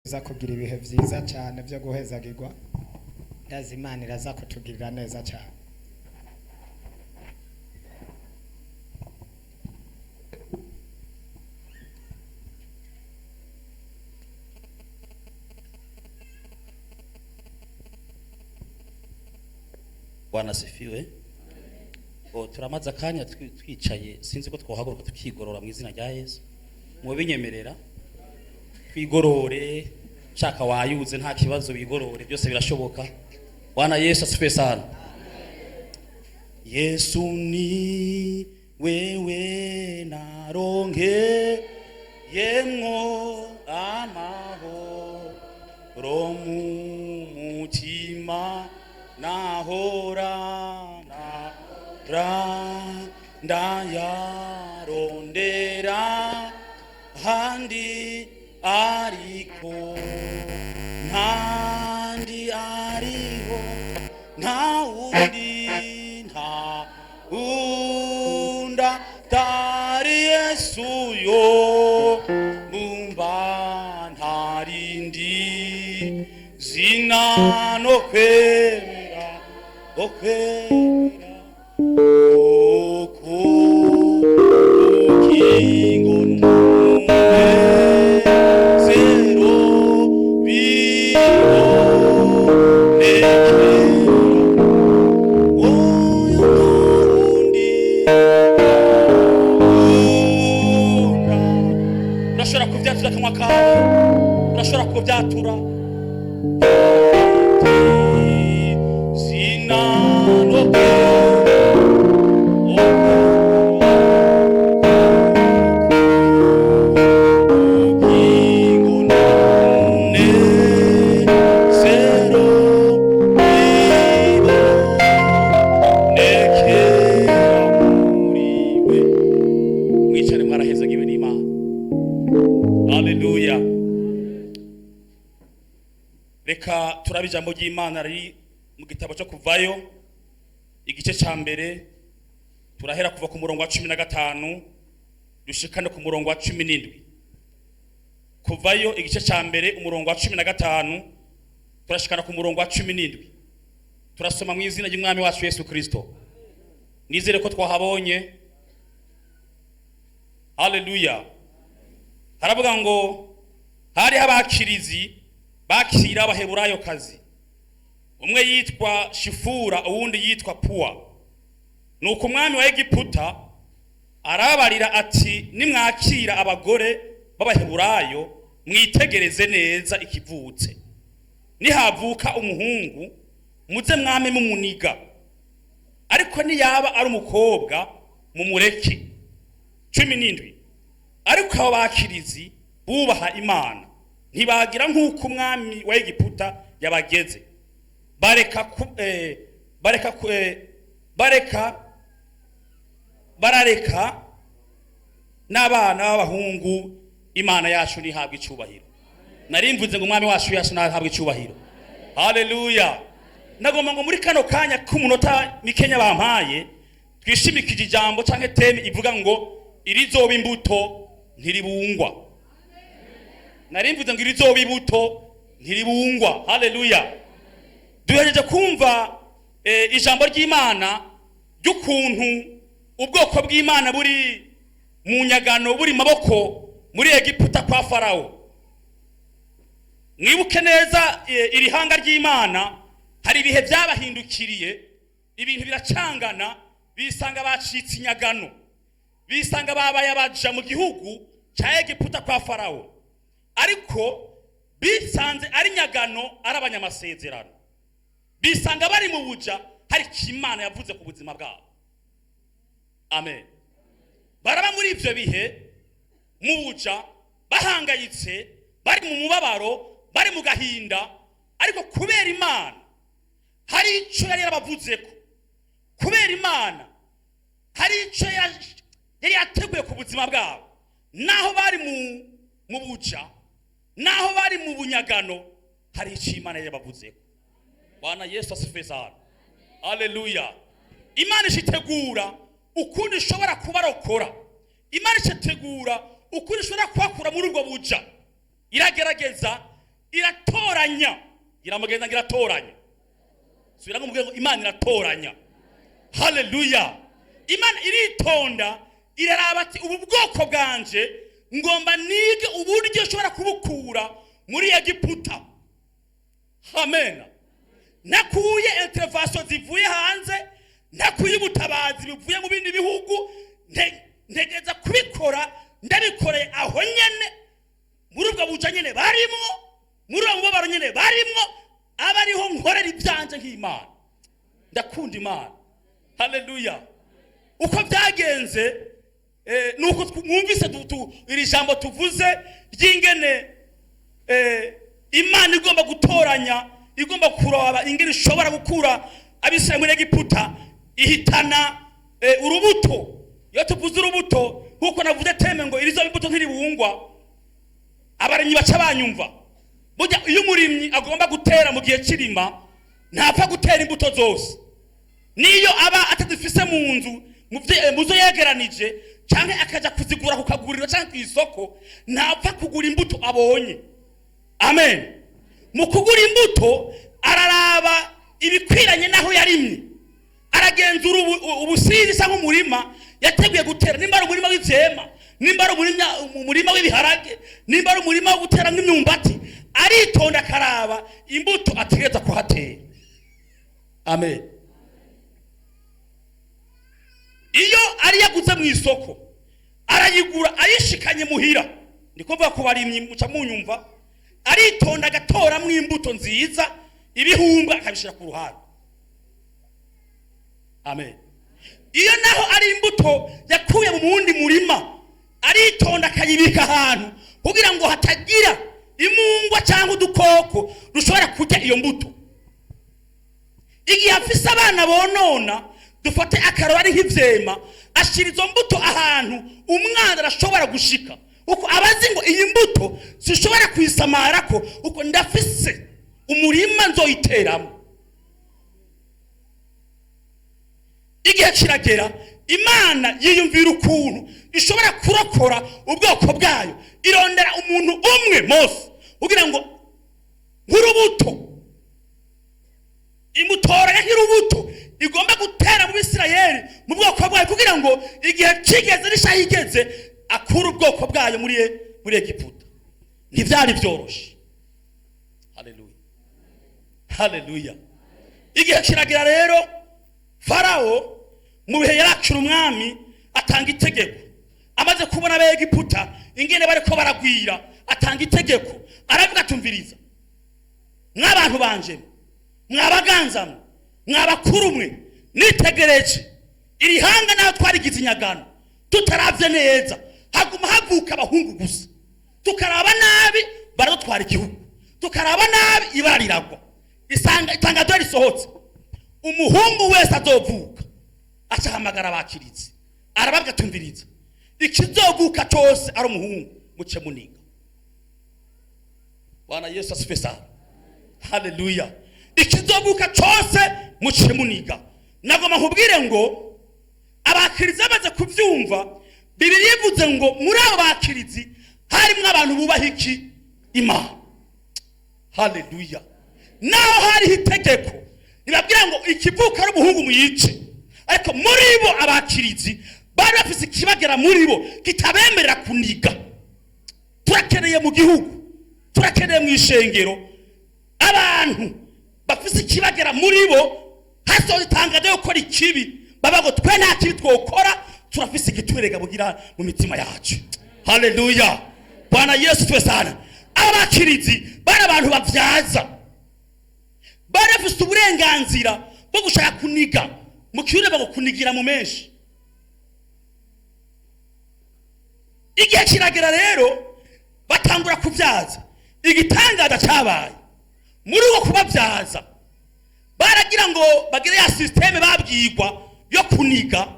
Tuza kugira ibihe vyiza cyane byo guhezagirwa. Ndazi Imana iraza kutugirira neza cyane. Bwana asifiwe. O, turamaze akanya twicaye, sinzi ko twohaguruka tukigorora mu izina rya Yesu. Mubinyemerera twigorore, shaka wayuze nta kibazo, wigorore, byose birashoboka. Bwana Yesu asifiwe sana. Yesu ni wewe naronke yemwo amahoro mu mutima nahora nara ndayarondera handi ariko ntandi ariho, nta wundi, nta unda tari Yesu yo numva ntarindi zina no kwemera, okwemera uko ubugingo n'umunezero bibonekera. Oya, ntawundi unda. Urashobora kubyatura akanwa kawe, urashobora kubyatura zina no ubugingo n'umunezero bibonekera muri we. Mwicare, mwarahezagiwe n'Imana. Haleluya. Reka turabe ijambo ry'Imana riri mu gitabo cyo Kuvayo, igice cya mbere. Turahera kuva ku murongo wa 15 dushikane ku murongo wa 17. Kuvayo igice cya mbere, umurongo wa 15, turashikana ku murongo wa 17. Turasoma mu izina ry'Umwami wacu Yesu Kristo. Nizere ko twahabonye. Haleluya. Haravuga ngo hariho abakirizi bakira Abaheburayo kazi, umwe yitwa Shifura, uwundi yitwa Puwa. Nuko umwami wa Egiputa arababarira ati: "Nimwakira abagore b'Abaheburayo, mwitegereze neza ikivutse. Nihavuka umuhungu, muze mwame mumuniga, ariko niyaba ari umukobwa, mumureke." 17. Ariko abo bakirizi bubaha Imana, ntibagira nk'uko umwami wa Egiputa yabageze. Bareka ku, eh, bareka ku, eh, bareka barareka n'abana b'abahungu. Imana yacu ntihabwa icubahiro. Nari mvuze ngo Umwami wacu yacu ntahabwa icubahiro. Haleluya. Nagomba ngo muri kano kanya k'umunota mikenya bampaye, twishimikije ijambo canke thème ivuga ngo irizoba imbuto ntiribungwa. Nari mvuze ngo irizoba imbuto ntiribungwa. Haleluya. Duhejeje kumva ijambo ry'Imana ry'ukuntu ubwoko bw'Imana buri mu nyagano, buri maboko muri Egiputa kwa Farawo. Mwibuke neza, iri hanga ry'Imana hari ibihe byabahindukiriye, ibintu biracangana, bisanga bacitse inyagano, bisanga babaye abaja mu gihugu cya Egiputa kwa Farawo. Ariko bisanze ari nyagano, ari abanyamasezerano, bisanga bari mu buja, hari icyo Imana yavuze ku buzima bwabo. Amen. Baraba muri ibyo bihe mu buja, bahangayitse, bari mu mubabaro, bari mu gahinda, ariko kubera Imana hari icyo yari yarabavuzeko, kubera Imana hari icyo yari yateguye ku buzima bwabo, naho bari mu buja, naho bari mu bunyagano, hari icyo Imana yari yabavuzeko. Bwana Yesu asifiwe sana. Haleluya. Imana ishitegura ukundi ishobora kubarokora, Imana ishitegura ukundi ishobora kubakura muri ubwo buja. Iragerageza. Iratoranya. Iramugenza ngo iratoranya. Subira ngo mubwire ngo Imana iratoranya. Haleluya. Imana iritonda, iraraba ati: "Ubu bwoko bwanje ngomba nige uburyo ushobora kubukura muri Egiputa." Amen. Nakuye intervention zivuye hanze, nakuye ubutabazi buvuye mu bindi bihugu, ntegeza kubikora ndabikoreye aho nyene, muri ubwo buja nyene barimwo, muri ubwo mubabaro nyene barimwo, aba ariho nkorera ibyanje nk'Imana. Ndakunda Imana. Haleluya. Uko byagenze nuko mwumvise iri jambo tuvuze ry'ingene Imana igomba gutoranya, igomba kuraba ingene ishobora gukura Abisirayeli muri Egiputa, ihitana urubuto. Iyo tuvuze urubuto, nkuko navuze thème ngo irizo imbuto ntiribungwa, abarimyi baca banyumva. Burya iyo umurimyi agomba gutera mu gihe cy'irima, ntapfa gutera imbuto zose, niyo aba atazifise mu nzu, mu zo yegeranije, canke akaja kuzigura ku kaguriro canke ku isoko, ntapfa kugura imbuto abonye. Amen. Mu kugura imbuto araraba ibikwiranye n'aho yarimye, aragenzura ubusizi cyangwa umurima yateguye gutera, nimba ari umurima w'ivyema, nimba ari umurima w'ibiharage, nimba ari umurima wo gutera nk'imyumbati, aritonda akaraba imbuto ategereza kuhatera. Amen. Iyo ari yaguze mu isoko, arayigura ayishikanye muhira, ndiko mvuga ku barimyi muca munyumva, aritonda agatoramwo imbuto nziza, ibihumbwa akabishira ku ruhande. Amen. Iyo naho ari imbuto yakuye mu wundi murima, aritonda akayibika ahantu kugira ngo hatagira imungwa cyangwa udukoko dushobora kurya iyo mbuto. Igihe afise abana bonona, dufate akararo ari nk'ivyema, ashira izo mbuto ahantu umwana arashobora gushika, uko abazi ngo iyi mbuto sishobora kuyisamarako, uko ndafise umurima nzoyiteramo. Igihe kiragera, Imana yiyumvira ukuntu ishobora kurokora ubwoko bwayo, irondera umuntu umwe, Mose, kugira ngo nk'urubuto imutoranya, nk'urubuto igomba gutera mu Bisirayeli, mu bwoko bwayo, kugira ngo igihe kigeze n'ishaha igeze akure ubwoko bwayo muri Egiputa. Ntibyari byoroshe. Haleluya, haleluya. Igihe kiragira rero, Farawo mu bihe yarakira umwami atanga itegeko. Amaze kubona Abegiputa ingene bariko baragwira, atanga itegeko, aravuga: "Tumviriza mw'abantu banje, mwabaganzamwe, mwabakuru mwe, nitegereje iri hanga naho twarigize inyagano, tutaravye neza haguma havuka abahungu gusa, tukaraba nabi baradutwara igihugu, tukaraba nabi ibara riragwa." Isanga itangazo risohotse: umuhungu wese azovuka, acahamagara abakiritse, arababwa: "Tumviriza, ikizovuka cyose ari umuhungu muce muniga." Bwana Yesu asifiwe sana. Haleluya. Ikizovuka cyose muce muniga. Nagomba nkubwire ngo abakirizi bamaze kubyumva, Bibiliya ivuze ngo muri abo bakirizi harimo abantu bubaha iki? Imana. Haleluya. Naho hariho itegeko ribabwira ngo ikivuka ari umuhungu muyice, ariko muri bo abakirizi bari bafise ikibagera muri bo kitabemerera kuniga. Turakeneye mu gihugu, turakeneye mu ishengero abantu bafise ikibagera muri bo, hasohoye itangazo yo gukora ikibi, baba ngo: "Twe nta kibi twokora, turafise igitwerega bugira mu mitima yacu." Haleluya. Bwana Yesu twe sana. Abakirizi bari abantu bavyaza, bari bafise uburenganzira bwo gushaka kuniga. Mu kirundi bago kunigira mu menshi. Igihe kiragera rero batangura kubyaza. Igitangaza cyabaye muri uko kubabyaza, baragira ngo bagire ya système babwirwa yo kuniga,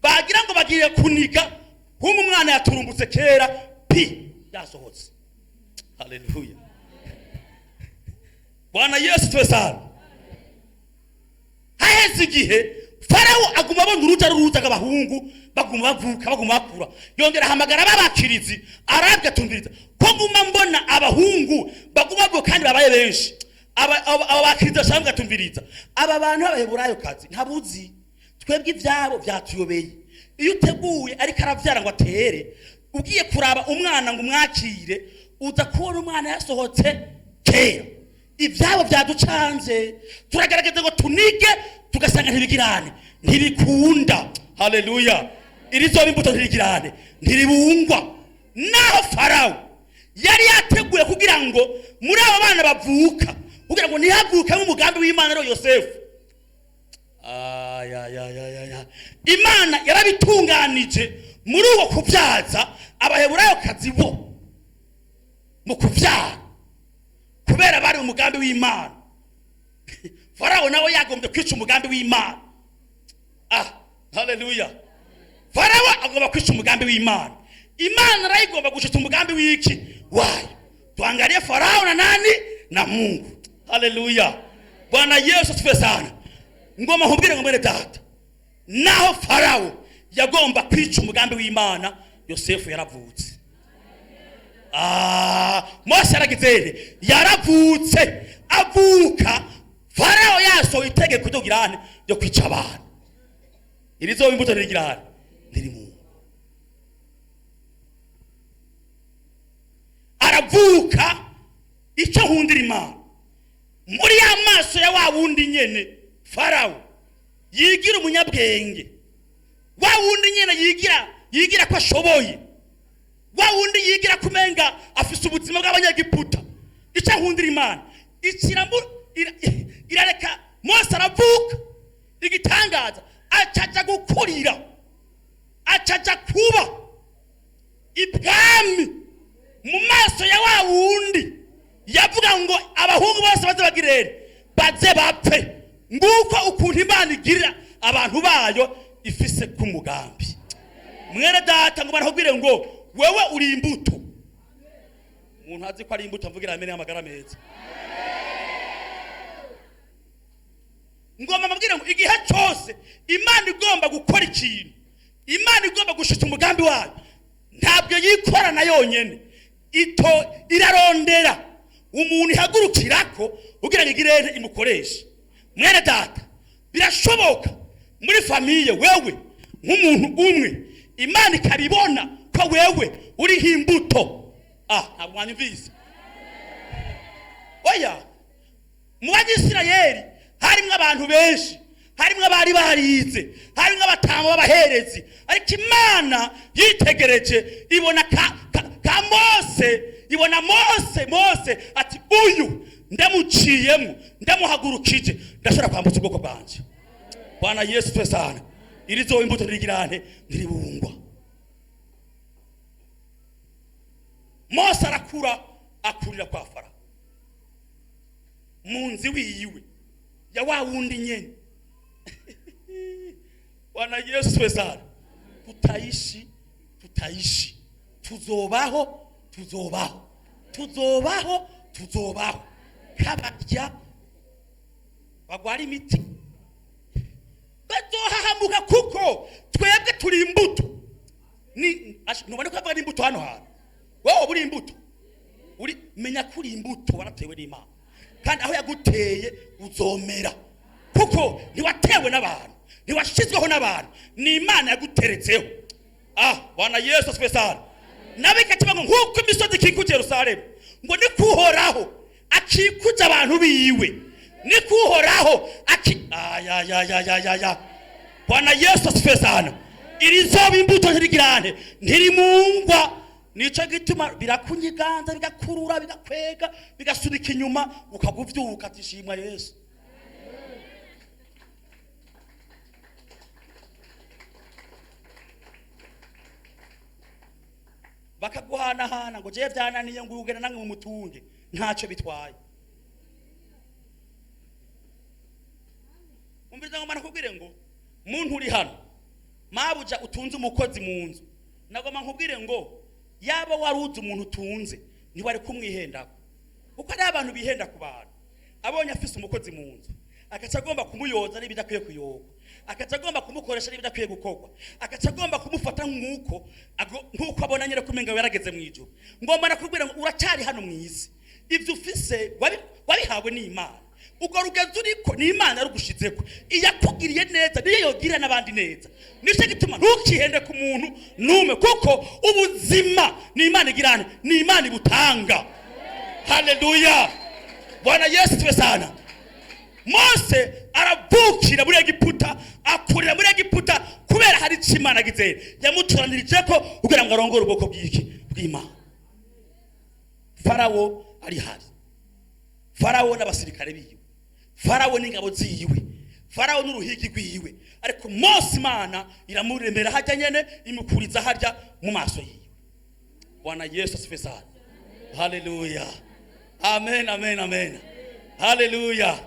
bagira ngo bagiye kuniga, nk'umu umwana yaturumbutse kera pi yasohotse. Haleluya. Bwana Yesu twe sana. Haheze igihe Farawo aguma abona uruja n'uruza rw'abahungu baguma bavuka, baguma bakura. Yongera ahamagara babakirizi, arabwa atumviriza ko nguma mbona abahungu baguma bavuka kandi babaye benshi. Aba bakirizi bashaka atumviriza, aba bantu b'Abaheburayo kazi ntabuzi, twebwe ibyabo byatuyobeye. Iyo uteguye ariko arabyara ngo atere, ugiye kuraba umwana ngo umwakire, uza kubona umwana yasohotse kera. Ibyabo byaducanze, turagerageza ngo tunige, tugasanga ntibigirane, ntibikunda. Haleluya! Iri zoba imbuto ntirigirane, ntiribungwa. Naho Farawo yari yateguye kugira ngo muri abo bana bavuka, kugira ngo ntihavukemo umugambi w'Imana ariwo Yosefu. Ayayayaya, Imana yarabitunganije muri uwo kubyaza Abaheburayokazi bo mu kubyara, kubera bari umugambi w'Imana. Farawo nawe yagombye kwica umugambi w'Imana. Ah, haleluya! Farawo agomba kwica umugambi w'Imana, Imana nayo igomba gushitsa umugambi w'iki wayo. Tuangalie Farao na nani? Na Mungu. Haleluya! Bwana Yesu asifiwe sana. Ngoma nkubwire ngo mwene data, naho Farawo yagomba kwica umugambi w'Imana, Yosefu yaravutse. Ah, Mose yaragize, yaravutse, avuka Farawo yasohoye itegeko ryo girane ryo kwica abantu. Iri zoba imbuto ntirigirane, ntiri mu aravuka. Icyo nkundira Imana, muri ya maso ya wa wundi nyene Farawo yigira umunyabwenge, wa wundi nyene yigira ko ashoboye, wa wundi yigira kumenga afise ubuzima bw'Abanyagiputa, icyo nkundira Imana, irareka Mose aravuka. Igitangaza, acaja gukurira, acaja kuba ibwami mu maso ya wa wundi yavuga ngo abahungu bose baze bagirere, baze bapfe. Nguko ukuntu Imana igirira abantu bayo ifise ku mugambi. Mwene data, ngo barakubwire ngo wewe uri imbuto. Umuntu azi ko ari imbuto amvugira amene amagara meza. Ngomba mbabwire ngo igihe cyose Imana igomba gukora ikintu, Imana igomba gushitsa umugambi wayo, ntabwo yikorana yonyene, ito irarondera umuntu ihagurukirako kugira ngo igirere imukoreshe. Mwene data, birashoboka muri famille wewe nk'umuntu umwe Imana ikabibona ko wewe uri nk'imbuto. Ah, ntabwo mwanyumvise. Oya, mu Banyisirayeli harimwo abantu benshi, harimwo abari barize, harimwo abatama b'abaherezi, ariko Imana yitegereje ibona ka Mose, ibona Mose. Mose ati uyu ndamuciyemo, ndamuhagurukije, ndashobora kwambutsa ubwoko bwanje. Bwana Yesu twe sana. Iri zoba imbuto ntirigirane, ntiribungwa. Mose arakura, akurira kwa Farawo mu nzu wiwe ya wa wundi nyene. Bwana Yesu twe sana. Tutaishi, tutaishi, tuzobaho, tuzobaho, tuzobaho, tuzobaho. Kabarya bagwara imiti bazohahamuka, kuko twebwe turi imbuto. Ni ntubone ko avuga n'imbuto hano hantu. Wowe uri imbuto, uri menya ko uri imbuto, waratewe n'Imana, kandi aho yaguteye uzomera, kuko ntiwatewe n'abantu, ntiwashizweho n'abantu, ni Imana yaguteretseho. Ah, Bwana Yesu asifiwe sana. Nawe ikakiba ngo nk'uko imisozi ikikuje Yerusalemu, ngo ni kuhoraho akikuje abantu biwe, ni kuhoraho aki ayayayayaya. Bwana Yesu asifiwe sana. Iri zoba imbuto ntirigirane, ntirimungwa. Nico gituma birakunyiganza, bigakurura, bigakwega, bigasunika inyuma, ukaguvyuka ati shimwa Yesu. Bakaguhanahana ngo jewe vyananiye, ngo ugenda nange mumutunge, ntacyo bitwaye. Umviriza, ngo nakubwire ngo muntu uri hano, mabuja utunze umukozi mu nzu, nagomba nkubwire ngo yaba waruzi umuntu utunze ntiwari kumwihendako, kuko ari abantu bihenda ku bantu. Abonye afise umukozi mu nzu Agaca agomba kumuyoza n'ibidakwiye kuyogwa, agaca agomba kumukoresha n'ibidakwiye gukorwa, agaca agomba kumufata nk'uko abona nyine ko umenga yarageze mu ijuru. Ngomba nakubwira ngo uracyari hano mu isi, ibyo ufise wabihawe n'Imana. Ubwo rugenzi uriko ni Imana yarugushizeko, iyakugiriye neza niyo yogirira n'abandi neza. Nicyo gituma ntukihende ku muntu nume, kuko ubuzima ni Imana igirane, ni Imana ibutanga. Haleluya, Bwana Yesu tuwe sana. Mose aravukira muri Egiputa, akurira muri Egiputa kubera hari icyo Imana agize yamutoranirije ko kugira ngo arongore ubwoko bw'iki bw'Imana. Farawo ari hari, Farawo n'abasirikare biwe, Farawo n'ingabo ziwe, Farawo n'uruhigi rwiwe, ariko Mose Imana iramuremera hajya nyene, imukuriza harya mu maso yiwe. Bwana Yesu asifiwe sana. Haleluya, amen, amen, amen. Haleluya.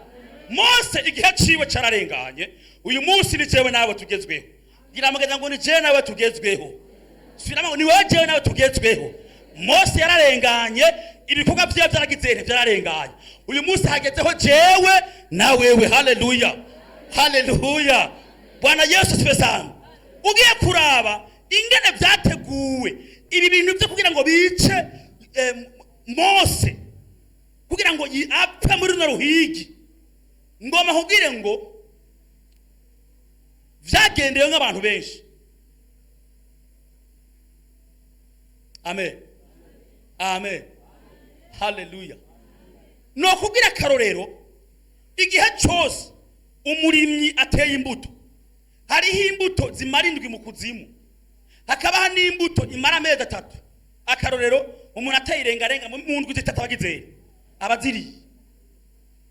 Mose igihe ciwe cararenganye. Uyu munsi ni jewe nawe tugezweho. Ngira mugenzi ngo ni jewe nawe tugezweho. Subiramo ngo ni wewe jewe nawe tugezweho. Mose yararenganye, ibikorwa vyiwe vyaragize byararenganye. Uyu munsi hagezeho jewe na wewe. Haleluya, haleluya, Bwana Yesu asifiwe sana. Ugiye kuraba ingene vyateguwe ibi bintu vyo kugira ngo bice Mose, kugira ngo apfe muri runo ruhigi. Ngoma nkubwire ngo vyagendewe nk'abantu benshi. Amen, amen, haleluya. No kubwira akarorero, igihe cyose umurimyi ateye imbuto, hariho imbuto zimara indwi mu kuzimu, hakabaho n'imbuto imara amezi 3. Akarorero, umuntu ateye irengarenga mu ndwi 3 abagize abaziriye.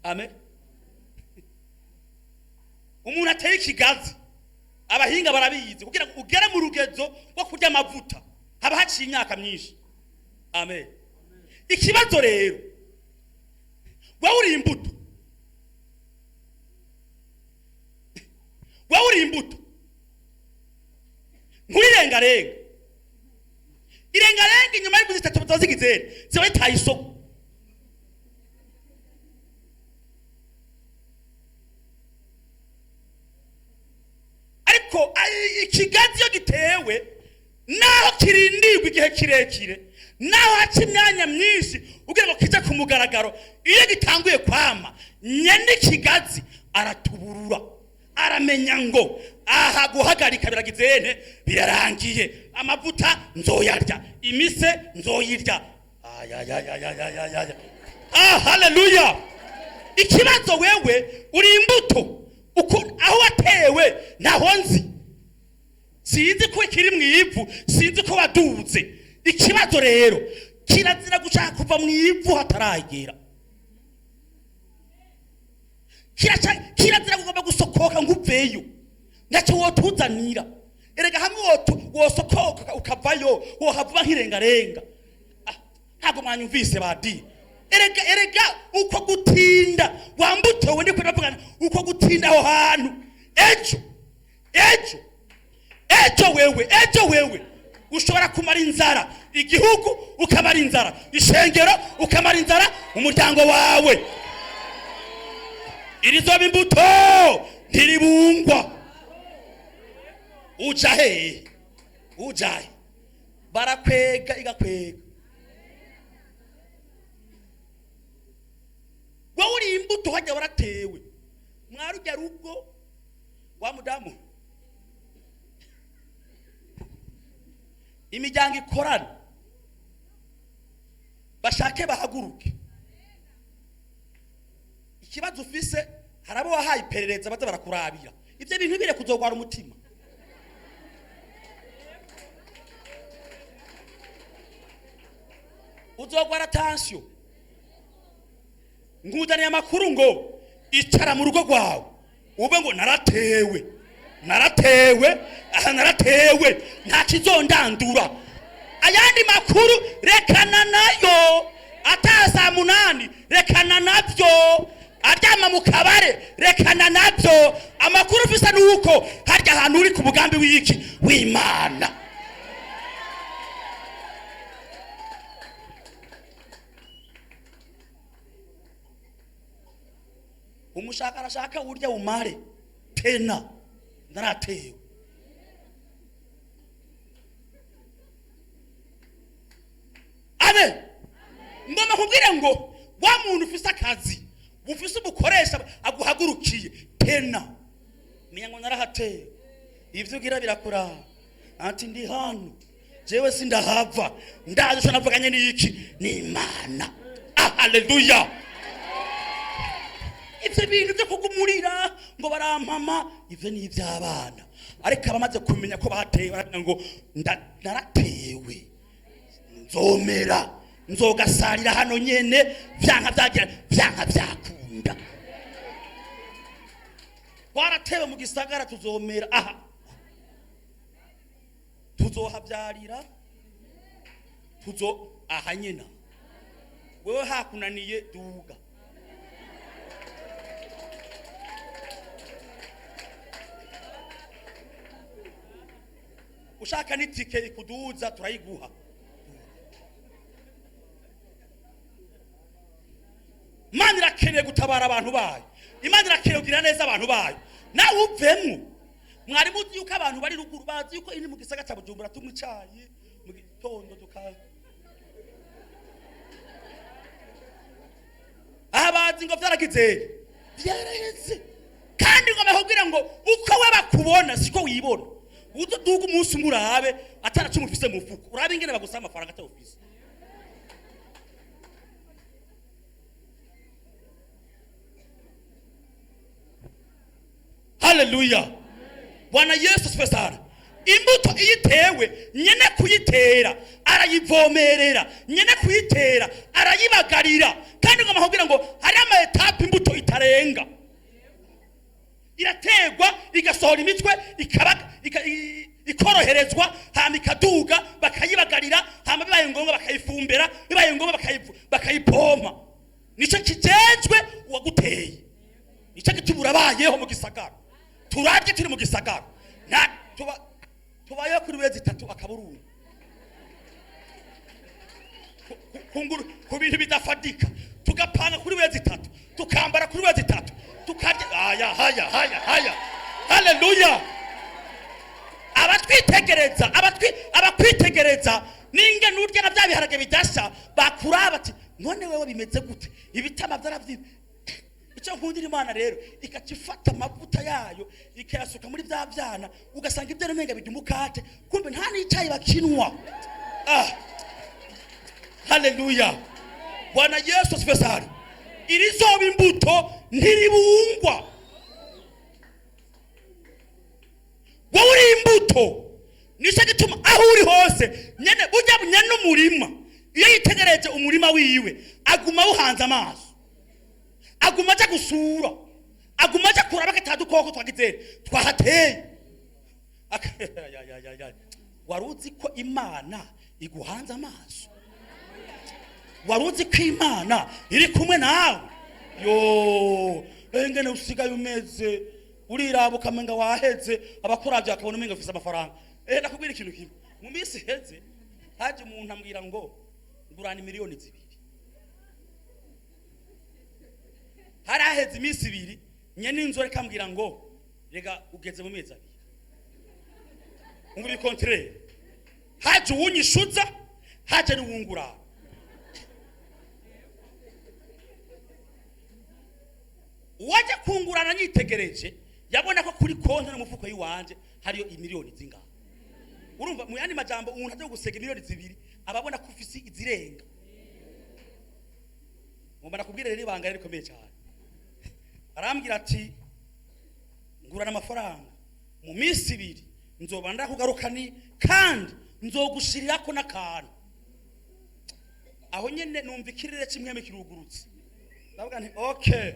Amen. Umuntu ateye ikigazi, abahinga barabizi, kugira ngo ugere mu rugezo rwo kurya amavuta haba haciye imyaka myinshi. Amen. Ikibazo rero, wowe uri imbuto, wowe uri imbuto, nturirengarenga. Irengarenga inyuma y'imbuto 3 ziba zigize ziba zitaye isoko. Ariko ikigazi iyo gitewe, naho kirindirwa igihe kirekire, naho haca imyanya myinshi kugira ngo kije ku mugaragaro, iyo gitanguye kwama, nyene ikigazi aratuburura, aramenya ngo aha guhagarika biragize birarangiye, amavuta nzoyarya, imise nzoyirya. Ayayayayayaya, ah, haleluya. Ikibazo wewe uri imbuto, aho watewe ntaho nzi, sinzi ko kiri mu ivu, sinzi ko waduze. Ikibazo rero kirazira gushaka kuva mu ivu hataragera. Kirazira kugomba gusokoka ngo uveyo, ntacyo wotuzanira. Erega hamwe wosokoka ukavayo, wohava nk'irengarenga. Ntabwo mwanyumvise badi. Erega uko gutinda wambutowe, ndiko ndavugana uko gutinda aho hantu, ejo ejo ejo wewe, ejo wewe ushobora kumara inzara igihugu, ukamara inzara ishengero, ukamara inzara umuryango wawe. Irizoba imbuto ntiribungwa. Uja hehe? Uja he? Barakwega igakwega. Wowe uri imbuto hajya waratewe mwarujya rugo wa mudamu. Imiryango ikorana bashake bahaguruke. Ikibazo ufise, harabo wahaye iperereza baza barakurabira ivyo bintu bire kuzogwara umutima. Uzogwara tension. Nkuzaniye amakuru ngo icara mu rugo rwawe ube ngo naratewe, naratewe, aha naratewe, nta kizondandura. Ayandi makuru rekana nayo, ataza 8 rekana navyo, aryama mu kabare rekana navyo. Amakuru ufise nuko harya ahantu uri ku mugambi w'iki w'Imana. Umushaka arashaka urya umare tena naratewe. Amen. Ngomba kubwira ngo wa muntu ufise akazi, ufise umukoresha aguhagurukiye tena, menya ngo narahatewe. Ivyo ugira birakuraba. Ati ndi hano jewe sindahava, ndaje ico navuganye n'iki? N'Imana. Ah, haleluya. Ivyo bintu vyo kugumurira ngo barampama, ivyo ni ivy'abana. Ariko abamaze kumenya ko batewe baravuga ngo naratewe, nzomera, nzogasarira hano nyene, vyanka vyagira, vyanka vyakunda. Twaratewe mu gisagara, tuzomera aha, tuzohavyarira, tuzo aha nyena. Wewe hakunaniye duga. Ushaka n'itike ikuduza turayiguha. Imana irakeneye gutabara abantu bayo, Imana irakeneye kugira neza abantu bayo. Nawe uvemwo. Mwari muzi yuko abantu bari ruguru bazi yuko iri mu gisagara ca Bujumbura tunywa icayi mu gitondo duka aha, bazi ngo vyaragize vyaraheze. Kandi ngo bakubwira ngo uko we bakubona siko wibona. Uduga umunsi umwe urabe ataraca umufise mu mufuko, urabe ingene bagusaba amafaranga atawufise. Haleluya. Bwana Yesu asifiwe sana. Imbuto iyo itewe, nyene kuyitera arayivomerera, nyene kuyitera arayibagarira. Kandi ngo bakubwira ngo hari ama étapes imbuto itarenga. Irategwa igasohora imitwe, ikoroherezwa, hama ikaduga, bakayibagarira, hama bibaye ngombwa bakayifumbera, bibaye ngombwa bakayipompa. Nico kijejwe uwaguteye. Nico gituma urabayeho mu gisagara. Turarye turi mu gisagara. Na tuba tubayeho kuri wezi itatu akaburungu. Ku bintu bidafadika, tugapanga kuri wezi itatu, tukambara kuri wezi itatu, tukarya. Haya haya haya haya, haleluya. Abatwitegereza, abakwitegereza ninge nurya na bya biharage bidasha, bakuraba ati none wewe bimeze gute? Ibitama vyaravyiba. Icyo nkundira Imana rero, ikaca ifata amavuta yayo ikayasuka muri bya vyana, ugasanga ibyo umenga bijya umukate, kumbe nta n'icayi bakinwa. Ah, haleluya. Bwana Yesu asifiwe sana. Irizoba imbuto ntiribungwa. Wowe uri imbuto, nicyo gituma aho uri hose nyene burya nyene umurima iyo yitegereje umurima wiwe aguma awuhanze amaso, aguma aja gusura, aguma aja kuraba ko ata dukoko twagize twahateye. Ya, ya, ya, ya. Wari uzi ko Imana iguhanze amaso? Wari uzi ko Imana iri kumwe nawe? Yo engene usigaye umeze, uriraba ukamenga waheze, abakuravye bakabona umenga ufise amafaranga. Ndakubwira ikintu kimwe. Mu minsi iheze haje umuntu ambwira ngo ngurana 2 miliyoni. Hari haheze iminsi 2, nyene inzu ariko ambwira ngo rega ugeze mu mezi 2. Umva ibikontrere, haje uwunyishuza, haje n'uwungurana. Uwajya kungurana nyitegereje yabona ko kuri konti n'umufuko y'iwanje hariyo imiliyoni zingahe. Urumva, mu yandi majambo, umuntu aje gusega 2 miliyoni aba abona ko ufise izirenga. Ngomba nakubwira rero ibanga rero rikomeye cyane. Arambwira ati ngurana amafaranga, mu minsi 2 nzoba ndakugaruka, ni kandi nzogushirirako n'akantu. Aho nyene numva ikirere kimwe kirugurutse, ndavuga nti okay,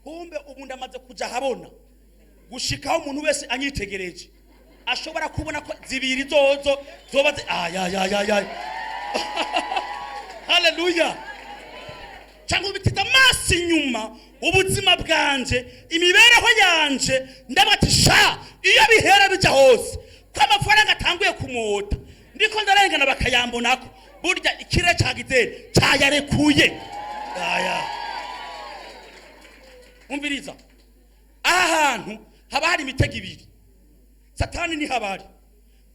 kumbe ubu ndamaze kuja habona gushikaho umuntu wese anyitegereje ashobora kubona ko 2 zozo zoba ayayayay. Haleluya. Cyangwa ubitiza amaso inyuma ubuzima bwanje, imibereho yanje, ndavuga ati sha, iyo bihera bija hose ko amafaranga atanguye kumota, ndiko ndarengana bakayambonako, burya ikirere cagizere cayarekuye aya. Umviriza, aha hantu haba hari imitego ibiri. Satani ntihabari,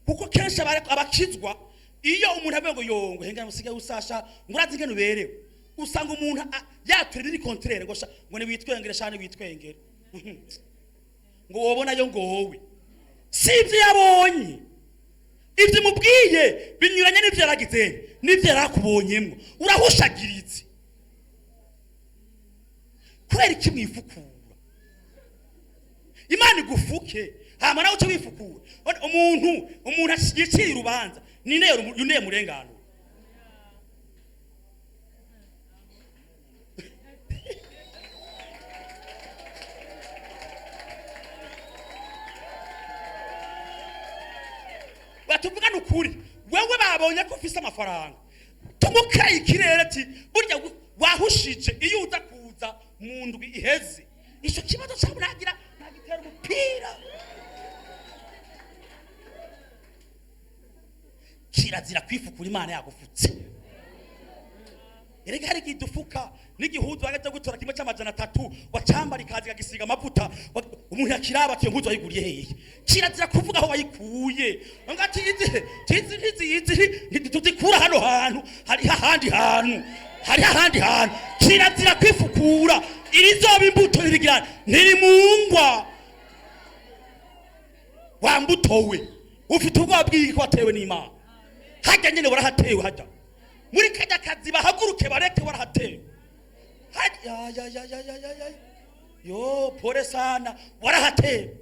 kuko kenshi abakizwa iyo umuntu avuga ngo yongo henga usigaye usasha, ngo urazi ingene uberewe, usanga umuntu yatura ibiri contraire, ngo ngo ni witwengere shane witwengere, ngo wobona yo, ngo wowe si ibyo yabonye, ibyo umubwiye binyuranye n'ibyo yaragize n'ibyo yarakubonyemo. Urahushagiritse. Kubera iki mwifukura? Imana igufuke, hama nawe uce wifukura. Umuntu yicira urubanza ninde? Yuneye murengano. Batuvugana ukuri, wewe babonye ko ufise amafaranga, tumukaye ikirere ati burya wahushije iyo uza kuza mu ndwi iheze, ico kibazo cyawe nagira nagitera umupira. Kirazira kwifukura Imana yagufutse. Erega hari igihe dufuka n'igihuzu wageze gutora kimwe c'300, wacambara ikaza ikagisiga amavuta, umuntu yakiraba ati iyo mpuzu wayiguriye hehe? Kirazira kuvuga aho wayikuye, ngo ati izi izi izi izi ntituzikura hano hantu, hariho ahandi hantu, hariho ahandi hantu. Kirazira kwifukura. Irizoba imbuto ntirigira ntirimungwa. Wa mbuto we, ufite ubwoba bw'iki ko watewe n'Imana? Hajya nyine warahatewe, hajya muri kajya kazi bahaguruke bareke, warahatewe hajya. Ya ya ya ya ya ya, yo, pole sana, warahatewe.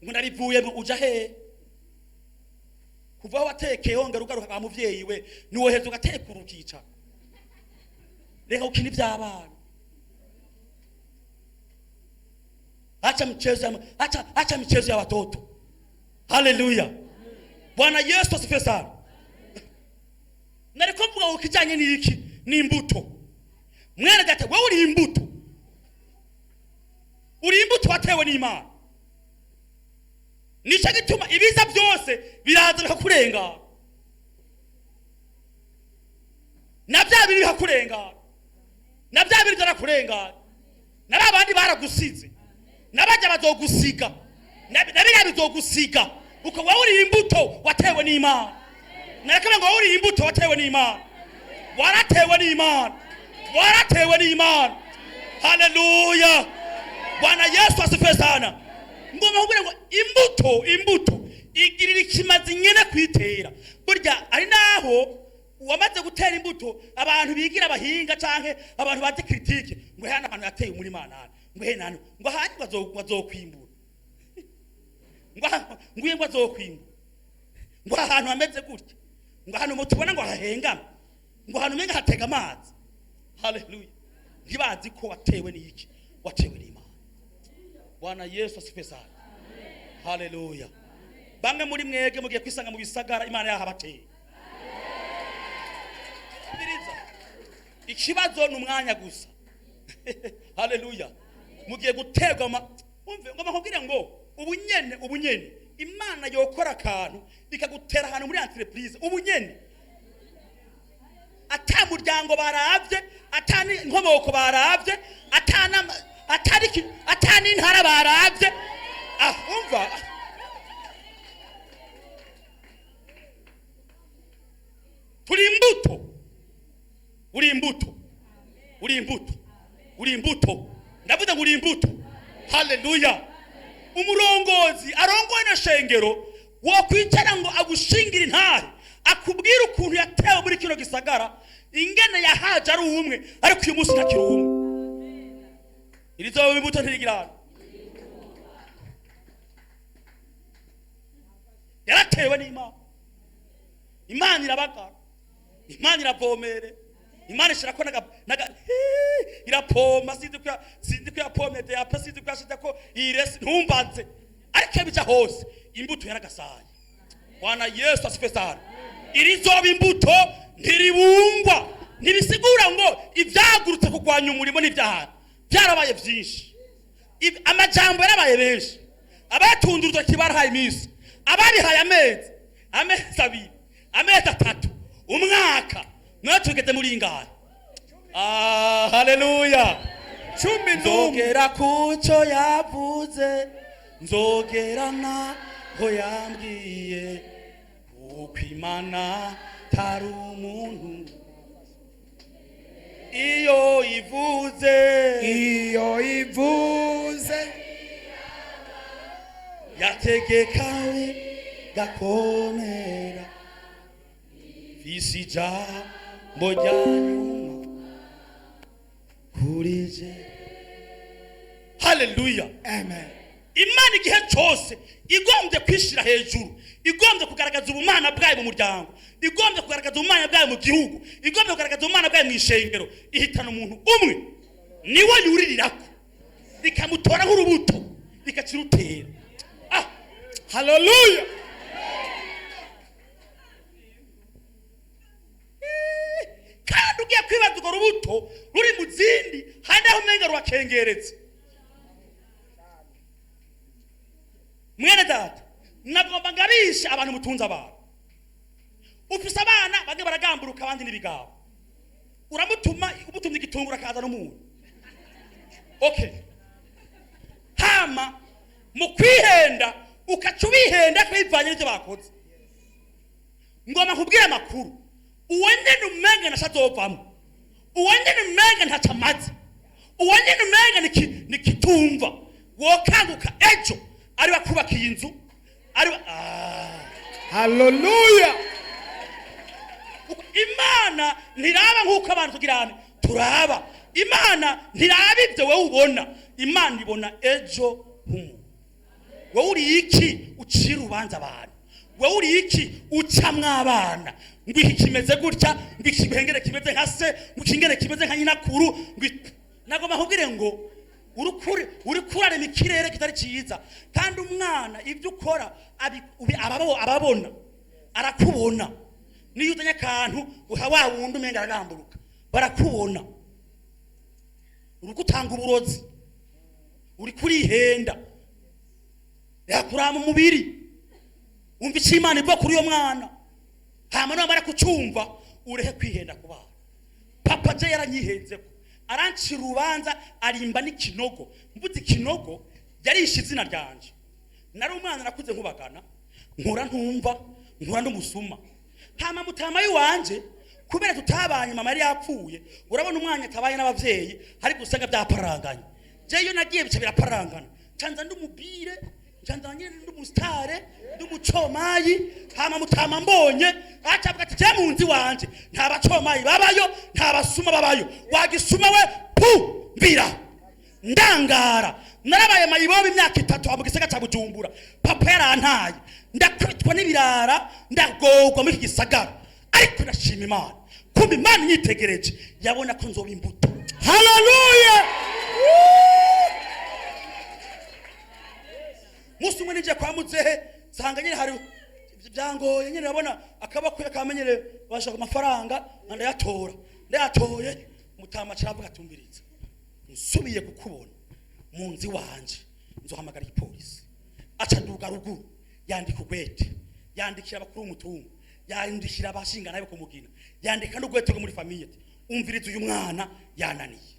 Ngo narivuyemo, uja he? Kuva aho watekeye wongera ugaruka kwa muvyeyi we, niwoheza ugatekura ukicara. Reka gukina ivy'abana. Acha mchezo ya, acha, acha michezo ya watoto. Haleluya, Bwana Yesu asifiwe sana. Nariko mvuga ngo kijanye n'iki? N'imbuto. Mwene data, wewe uri imbuto, uri imbuto watewe n'Imana. Nico gituma ibiza byose biraza bikakurengana, na bya biri bikakurengana, na bya biri byarakurengana, na ba bandi baragusize, na bajya bazogusiga, na biriya bizogusiga, uko wowe uri imbuto watewe n'Imana. Nareka ngo wowe uri imbuto watewe n'Imana, waratewe n'Imana, waratewe n'Imana. Haleluya, Bwana Yesu asifiwe sana. Ngomba kubwira ngo imbuto igirira ikimazi nyene kwitera. Burya ari naho uwamaze gutera imbuto, abantu bigira abahinga canke abantu bazi critique, ngo hano abantu yateye umurima nani, ngo he nani, ngo hanyuma bazokwimbura, ngo ngo azokwimbura, ngo ahantu hameze gutya, ngo ahantu mutubona ngo hahengama, ngo ahantu umenga hatega amazi. Haleluya. Ntibazi ko watewe n'iki? Watewe n'Imana. Bwana Yesu asifiwe sana. Haleluya. Bamwe muri mwege mugiye kwisanga mu bisagara Imana yahabateye. Umviriza, ikibazo ni umwanya gusa. Haleluya. Mugiye guterwa umve, ngo bakubwire ngo ubunyene, ubunyene Imana yokora akantu ikagutera ahantu muri entreprise ubunyene, ata muryango baravye, ata inkomoko baravye, ata n'intara baravye. Ah, umva, turi imbuto, uri imbuto, uri imbuto, uri imbuto. Ndavuze ngo uri imbuto. Haleluya. Umurongozi arongoye na shengero wokwicara ngo agushingire intare, akubwire ukuntu yatewe muri kino gisagara, ingene yahaje ari umwe, ariko uyu munsi ntakiri umwe. Irizoba imbuto ntirigirana, yaratewe n'Imana. Imana irabagara, Imana iravomere, Imana ishirako naga irapompa. Sinzi ko yapomye deyape, sinzi ko yashize ko iresi, ntumbaze, ariko bija hose imbuto yaragasaye. Bwana Yesu asifiwe sana. Irizoba imbuto ntiribungwa. Ntibisigura ngo ivyagurutse kurwanya umurimo n'ibyaha byarabaye byinshi. Amajambo yarabaye benshi, abatunze urutoki barahaye iminsi, ababihaye amezi, amezi 2, amezi 3, umwaka. Mwe tugeze muri ingahe? Ah, haleluya. 11. Nzogera kuco yavuze, nzogera naho yambwiye, uko Imana tari umuntu iyo ivuze, Iyo ivuze yategekawe gakomera, mfise ijambo rya nyuma kuri je. Haleluya. Amen. Imana igihe cyose igombye kwishira hejuru, igombye kugaragaza ubumana bwayo mu muryango, igombye kugaragaza ubumana bwayo mu gihugu, igombye kugaragaza ubumana bwayo mu ishengero, ihitana umuntu umwe niwe yuririrako, ikamutora nk'urubuto ikakirutera. Ah, Haleluya. Kandi ugiye kwibaza urwo rubuto ruri mu zindi, hari aho umenga rurakengeretse. Mwene data, nagomba ngabishe abantu mutunze abantu. Ufise abana bamwe baragamburuka, abandi n'ibigabo. Uramutuma, umutumye igitunguru akaza n'umuntu. Okay, hama mu kwihenda ukaca ubihenda ko bivanye n'ibyo bakoze. Ngoma nkubwire amakuru, uwo nyene umenga ntacazovamwo, uwo nyene umenga ntaco amaze, uwo nyene umenga nikitumva, wokanguka ejo ari bakubakiye inzu, ari ah. Haleluya. Kuko Imana ntiraba nk'uko abantu tugirane turaba. Imana ntiraba ibyo wowe ubona, Imana ibona ejo h'umuntu. Wowe uri iki ucira urubanza abantu? Wowe uri iki ucamwo abana ngo iki kimeze gutya, ngo iki gihengere kimeze nka se, ngo iki ngere kimeze nka nyinakuru? Ngo nagomba nkubwire ngo uri kurarema ikirere kitari cyiza. Kandi umwana ibyo ukora ababona, arakubona. Niyo uzanye akantu uha wa wundi umenga aragamburuka, barakubona. Uri gutanga uburozi, uri kurihenda, yakurama umubiri. Umva icyo Imana ivuga kuri uyo mwana, hama namara kucyumva urehe kwihenda ku bana. Papa je yaranyihenzeko, arancira urubanza, arimba n'ikinogo. Mvuze ikinogo, yarishe izina ryanje. Nari umwana, nakuze nkubagana, nkura ntumva, nkura n'umusuma. Hama mutama yiwanje, kubera tutabanye, mama yari yapfuye. Urabona umwanya atabaye n'abavyeyi, hari gusanga byaparanganye. Je iyo nagiye bica biraparangana, ncanza ndumubire, ncanza nyine ndumustare, ndumucomayi. Hama mutama mbonye acavuga ati: "Je mu nzi wanje nta bacomayi babayo, nta basuma babayo, wagisuma we pu mbira." Ndangara, narabaye mayibobo imyaka 3 mu gisagara ca Bujumbura. Papa yarantaye, ndakubitwa n'ibirara, ndagogwa muri iki gisagara. Ariko ndashima Imana, kumva Imana inyitegereje yabona ko nzoba imbuto. Haleluya. Musi umwe nije kwa muzehe, nsanga nyine hari byangoye nyine, urabona akaboko kamenyere bashaka amafaranga, ndayatora. Ndayatoye, mutama caravuga atumbiriza: "Nsubiye kukubona mu nzi wanje nzohamagara igipolisi." Aca duga ruguru, yandika ugwete, yandikira abakuru b'umutungo, yandikira abashinga nawe kumugina, yandika n'ugwete rwo muri famille ati: "Umviriza, uyu mwana yananiye,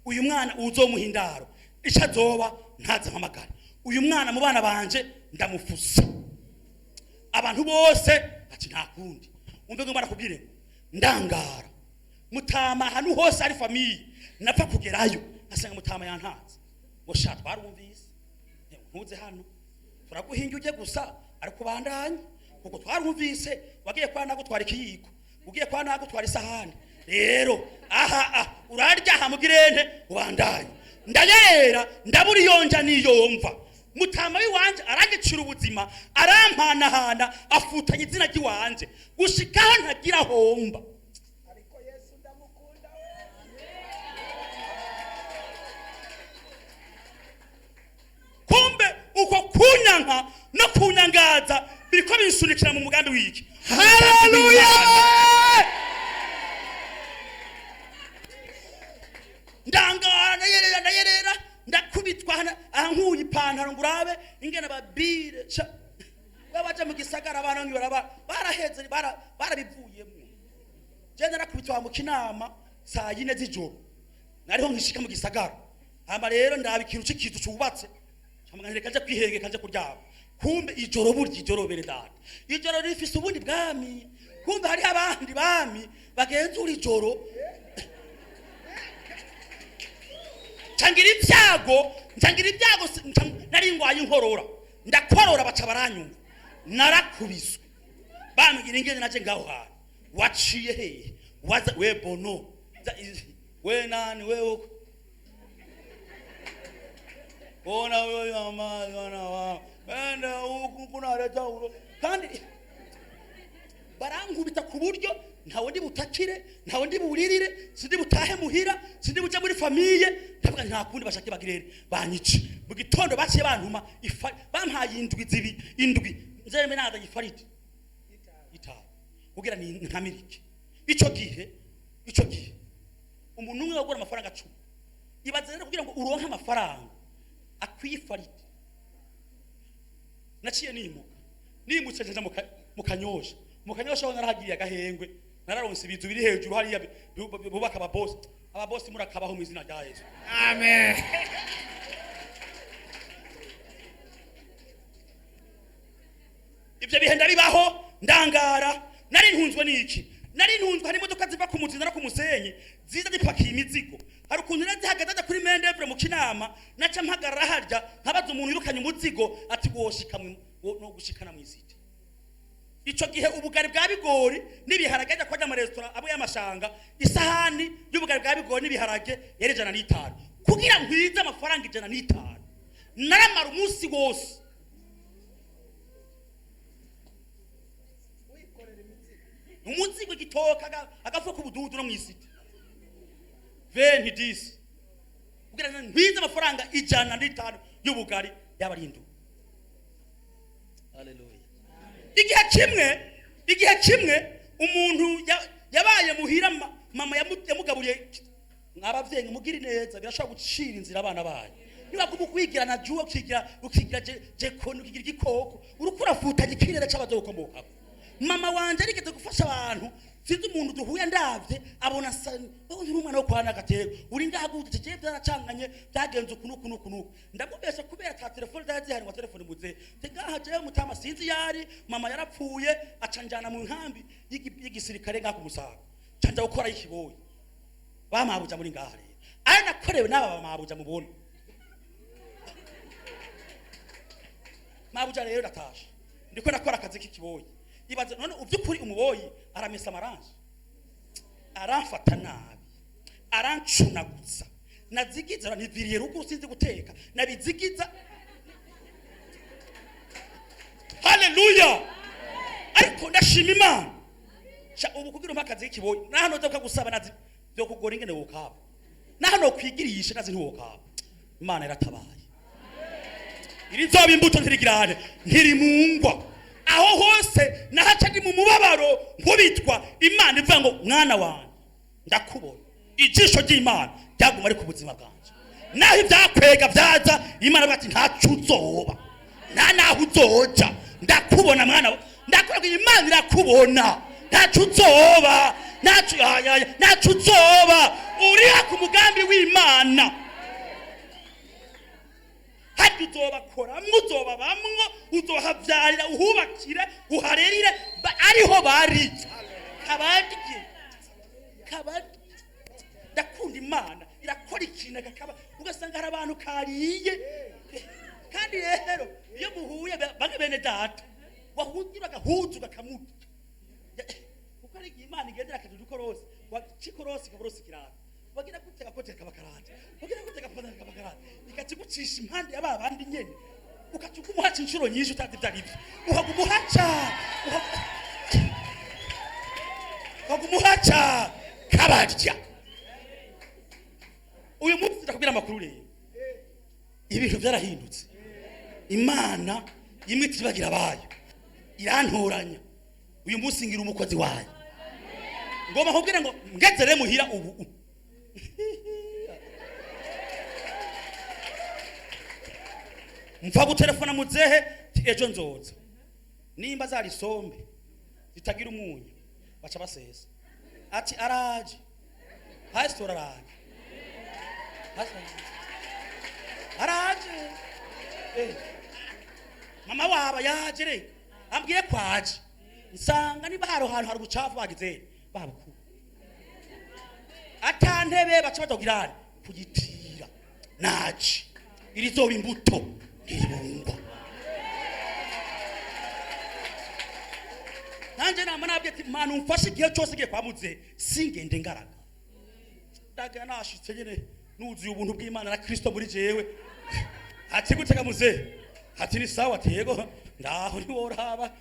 uyu mwana uzomuha indaro, ico azoba ntaze mpamagara. Uyu mwana mu bana banje ndamufusa." Abantu bose ati: "Nta kundi." Umve ngo barakubwire ngo ndangara mutama ahantu hose ari famille, napfa kugerayo asanga mutama yantanze ngo: "Sha, twarumvise ntuze hano, turaguhinga ujye gusa, ariko bandanye kuko twarumvise wagiye kwa nagutwara ikiyiko, ugiye kwa nagutwara isahani. Rero aha urarya aha mugirente ubandanye." Ndayera, ndabura iyonja niyomva. Mutama w'iwanje arangicira ubuzima, arampanahana, afutanya izina ry'iwanje gushikaho ntagira homba. Ariko Yesu ndamukunda we. Kumbe uko kunyanka no kunyangaza biriko binsunikira mu mugambi w'iki? Haleluya. Ndangara, ndayerera, ndayerera, ndakubitwa aha nkuye ipantaro ngo urabe ingene babire sha babaja mu gisagara. Abana ngi baraba baraheze, barabivuyemo. Je narakubitwa mu kinama. Saa 4 z'ijoro nariho nkishika mu gisagara. Hama rero ndaba ikintu c'ikizu cubatse, camugana reka nje kwihengeka, nje kuryama. Kumbe ijoro, burya ijoro, bere data, ijoro rifise ubundi bwami. Kumbe hariho abandi bami bagenzura ijoro. Ncangira ibyago, ncangira ibyago, nari ngwaye inkorora, ndakorora, baca baranyumva. Narakubiswe, bambwira ingene naje ngaho hantu. Waciye hehe? Waza we bono we nani we uko bona we mama wana wa enda huku kunaleta ulo. Kandi barankubita ku buryo ntawe ndi butakire, ntawe ndi buririre, sindi butahe muhira, sindi buje muri famille. Ndavuga nta kundi, bashake bagirere banyice. Mu gitondo baciye bantuma bampaye indwi zibi, indwi nzembe naza ifariti itanu kugira ni nkamirike. Ico gihe umuntu umwe wagura amafaranga 10. Ibaze rero kugira ngo uronke amafaranga akwiye ifariti. Naciye nimuka, nimutse nja mu Kanyosha. Mu Kanyosha ho narahagiye agahengwe, nararonse ibizu biri hejuru hariya bubaka ababosi. Ababosi murakabaho mu izina rya Yesu. Amen. Ibyo bihe ndabibaho, ndangara. Nari ntunzwe n'iki? Nari ntunzwe, hari imodoka ziva ku Muzinda no ku Musenyi ziza zipakiye imizigo. Hari ukuntu rero zihagaze aja kuri main-d'œuvre mu Kinama, naca mpagarara harya nkabaza umuntu yirukanye umuzigo ati woshika no gushikana mw'isite. Ico gihe ubugari bwa bigori n'ibiharage, ajya kwajya amaresitora abo y'amashanga, isahani y'ubugari bwa bigori n'ibiharage yari 105. Kugira nkwize amafaranga 105, naramara umunsi wose umuzigo, igitoka, agafu k'ubududu no mw'isite 20 10, kugira ngo nkwize amafaranga 105 y'ubugari yaba ari induru. Haleluya! Igihe kimwe umuntu yabaye muhira, mama yamugaburiye. Mwabavyeyi, mugire neza, birashobora gucira inzira abana banyu. Niba kuba ukwigira na juwa, ukigira jekoni, ukigira igikoko, uriko urafutanya ikirere c'abazokomokako. Mama wanje arigeze gufasha abantu. Sinzi umuntu duhuye, ndavye abona sa uri umwana wo kwa Nagatego, uri ngaha gute? Je byaracanganye, byagenze uku nuku nuku nuku. Ndamubesha kubera ta telefone zari zihari, ngo telefone muze te ngaha. Jewe mutama sinzi yari mama yarapfuye, acanjana mu nkambi y'igisirikare ngaha ku Musaga, canja gukora ikiboyi. Bamabuja muri ngaha rero, ayo nakorewe n'aba bamabuja mubona. Mabuja rero ndatashe, ndiko nakora akazi k'ikiboyi. Ibaze none ubyukuri, umuboyi aramesa amarangi, aramfata nabi, arancunaguza, nazigiza niviriye rugo, sinzi guteka, nabizigiza. Haleluya! Ariko ndashima Imana. Sha, ubu kugira umpe akazi k'ikiboyi nahano nza kugusaba nazi byo kugora ingene wokaba, nahano kwigirisha nazi ntiwokaba. Imana iratabaye. Iri nzoba imbuto ntirigirane, ntirimungwa. Aho hose nahaca ndi mu mubabaro, nkubitwa, Imana ivuga ngo mwana wanjye ndakubona. Ijisho ry'Imana ryaguma ari ku buzima bwanjye. Naho ibyakwega byaza, Imana ivuga ati ntaco uzoba, nta naho uzoja, ndakubona mwana ndakubona. Imana irakubona, ntaco uzoba, ntaco ya, ntaco uzoba. Uriha ku mugambi w'Imana, hajya uzobakoramwo, uzobabamwo, uzohavyarira, uhubakire, uharerire, ariho bari kabandye kabandye. Ndakunda Imana irakora ikintu kakaba, ugasanga hari abantu kariye. Kandi rero iyo muhuye bamwe bene data wahugira agahuzu bakamurya, kuko ari igihe Imana igendera akajuju ikorosi cikorosi kaborosi kirata, wagira gute gakote kaba karata, wagira gute gapana kaba karata, ikakigucisha impande ya ba bandi nyene, ukaca umuhaca inshuro nyinshi utazi ibyo ari byo, ukaguma uhaca, ukaguma uhaca kabarya. Uyu munsi ndakubwira amakuru rero, ibintu byarahindutse. Imana imwe itibagira abayo, irantoranya. Uyu munsi ngira umukozi wayo. Ngoma nkubwire ngo ngeze rero muhira ubu mpfa gutelefona muzehe ti ejo nzoza. Nimba zari isombe zitagira umunyu, baca basesa ati araje. Pastor araje. Pastor araje. Mama waba yaje reka ambwiye ko aje, nsanga niba hari ahantu hari ubucafu bagize babukura, ata ntebe baca batogirana kugitira. Naje irizoba imbuto ntiribungwa. Nanje nama nabwiye ati mana umfashe igihe cyose igiye kwamuze singende ngaraga. Ndaga nashitse nyene nuzuye ubuntu bw'Imana na Kristo muri jewe. Ati gutega muze, ati ni sawa, ati yego ndaho ntiworaba.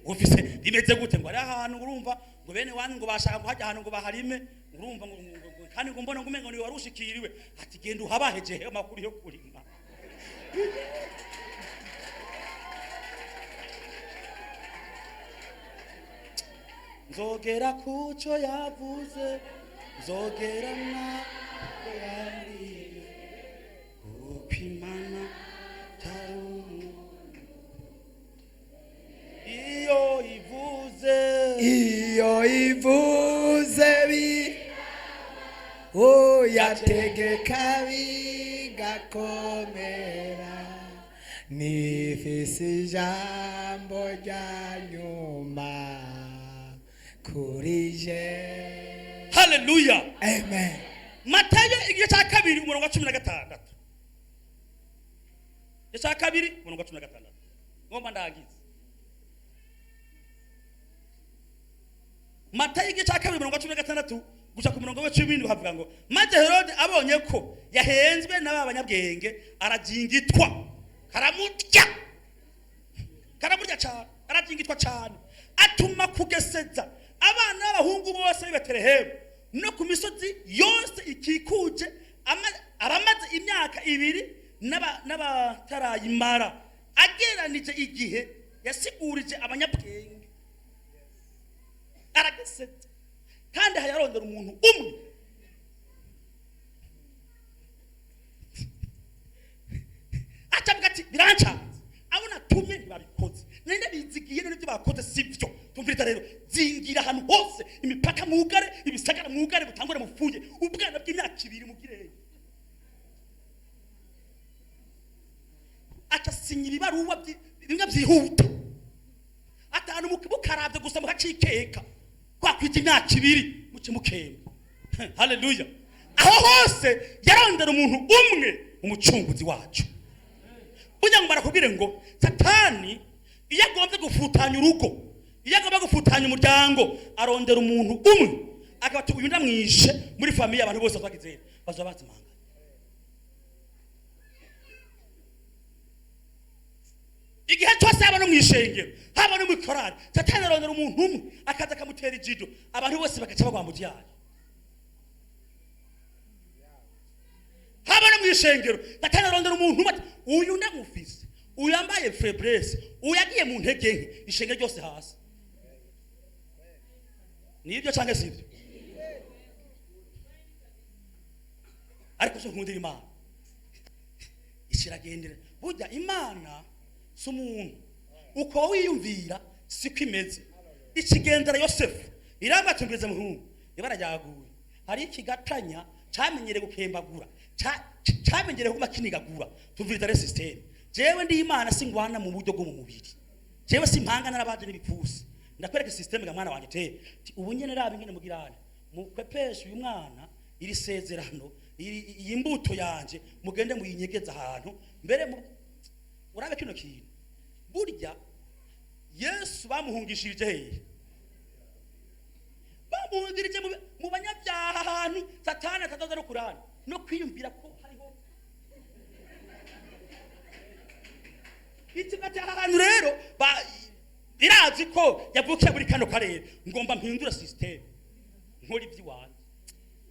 Ufise bimeze gute? Ngo ari ahantu urumva ngo bene wanyu ngo bashaka ngo hajya ahantu ngo baharime, urumva ngo kandi ngo mbona ngo umengo ni warushikiriwe. Ati genda uhabaheje amakuru yo kurima. Nzogera kuco yavuze, nzogera nako yambwiye, kuko Imana atari umuntu. Iyo ivuze, iyo ivuze bi oyategeka bigakomera, nifise ijambo rya nyuma kuri je. Haleluya. Amen. Matayo igice cya 2 umurongo wa 16. Igice cya 2 umurongo wa 16. Ngomba ndangize. Matayo igice cya 2 umurongo wa 16 guca ku murongo wa 17 havuga ngo maze Herode abonye ko yahenzwe n'aba banyabwenge arajingitwa, karamurya, karamurya cyane, arajingitwa cyane, atuma kugeseza abana b'abahungu bose b'i Betelehemu no ku misozi yose ikikuje abamaze imyaka 2 n'abatarayimara, ageranije igihe yasigurije abanyabwenge. Arageseza kandi hayarondera umuntu umwe. Acavuga ati birancanze, abo natumye ntibabikoze, nari nabizigiye, none ibyo bakoze sibyo. Tumviriza rero, zingira ahantu hose, imipaka mwugare, ibisagara mwugare, butangure mupfuye ubwana bw'imyaka 2 mugireye. Aca sinya ibibaruwa bimwe byihuta, atanu mukaravye gusa mukacikeka kwakwita imyaka 2 muce mukemba. Haleluya. Aho hose yarondera umuntu umwe, umucunguzi wacu. Burya ngo barakubwire ngo Satani iyo agombye gufutanya urugo, iyo agomba gufutanya umuryango, arondera umuntu umwe akaba uyu ndamwishe muri famiye, abantu bose bagize bazoba bazimanga. Igihe cyose haba no mu ishengero, haba no mu korali, Satani arondera umuntu umwe akaza akamutera ijido, abantu bose bagaca bagwa mu byaha. Haba no mu ishengero, Satani arondera umuntu umwe ati uyu ndamufise, uyu yambaye faiblesse, uyu yagiye mu ntege nke, ishengero ryose hasi. Nibyo canke sibyo? Ariko so nkundira Imana ishiragendera. Burya Imana si umuntu, uko wiyumvira siko imeze. Ikigendera Yosefu iramba tumbize muhungu, ibara ryaguye hari ikigatanya camenyereye gukembagura, camenyereye kuma kinigagura. Tumviriza re system. Jewe ndi Imana singwana mu buryo bwo mu mubiri, jewe simpanga narabaje n'ibipfusi. Ndakwereka system ga mwana wanje te ubu nyene raba ingene mugirane mukwepesha uyu mwana iri sezerano, iyi mbuto yanje mugende muyinyegeza ahantu mbere urabe kino kintu. Burya Yesu bamuhungishirije hehe? Bamuhungirije mu banyabyaha, ahantu Satani atazoza no kurana no kwiyumvira ko hariho ikigo cy'ahantu. Rero birazi ko yavukiye muri kano karere, ngomba mpindura system nkora iby'iwanjye.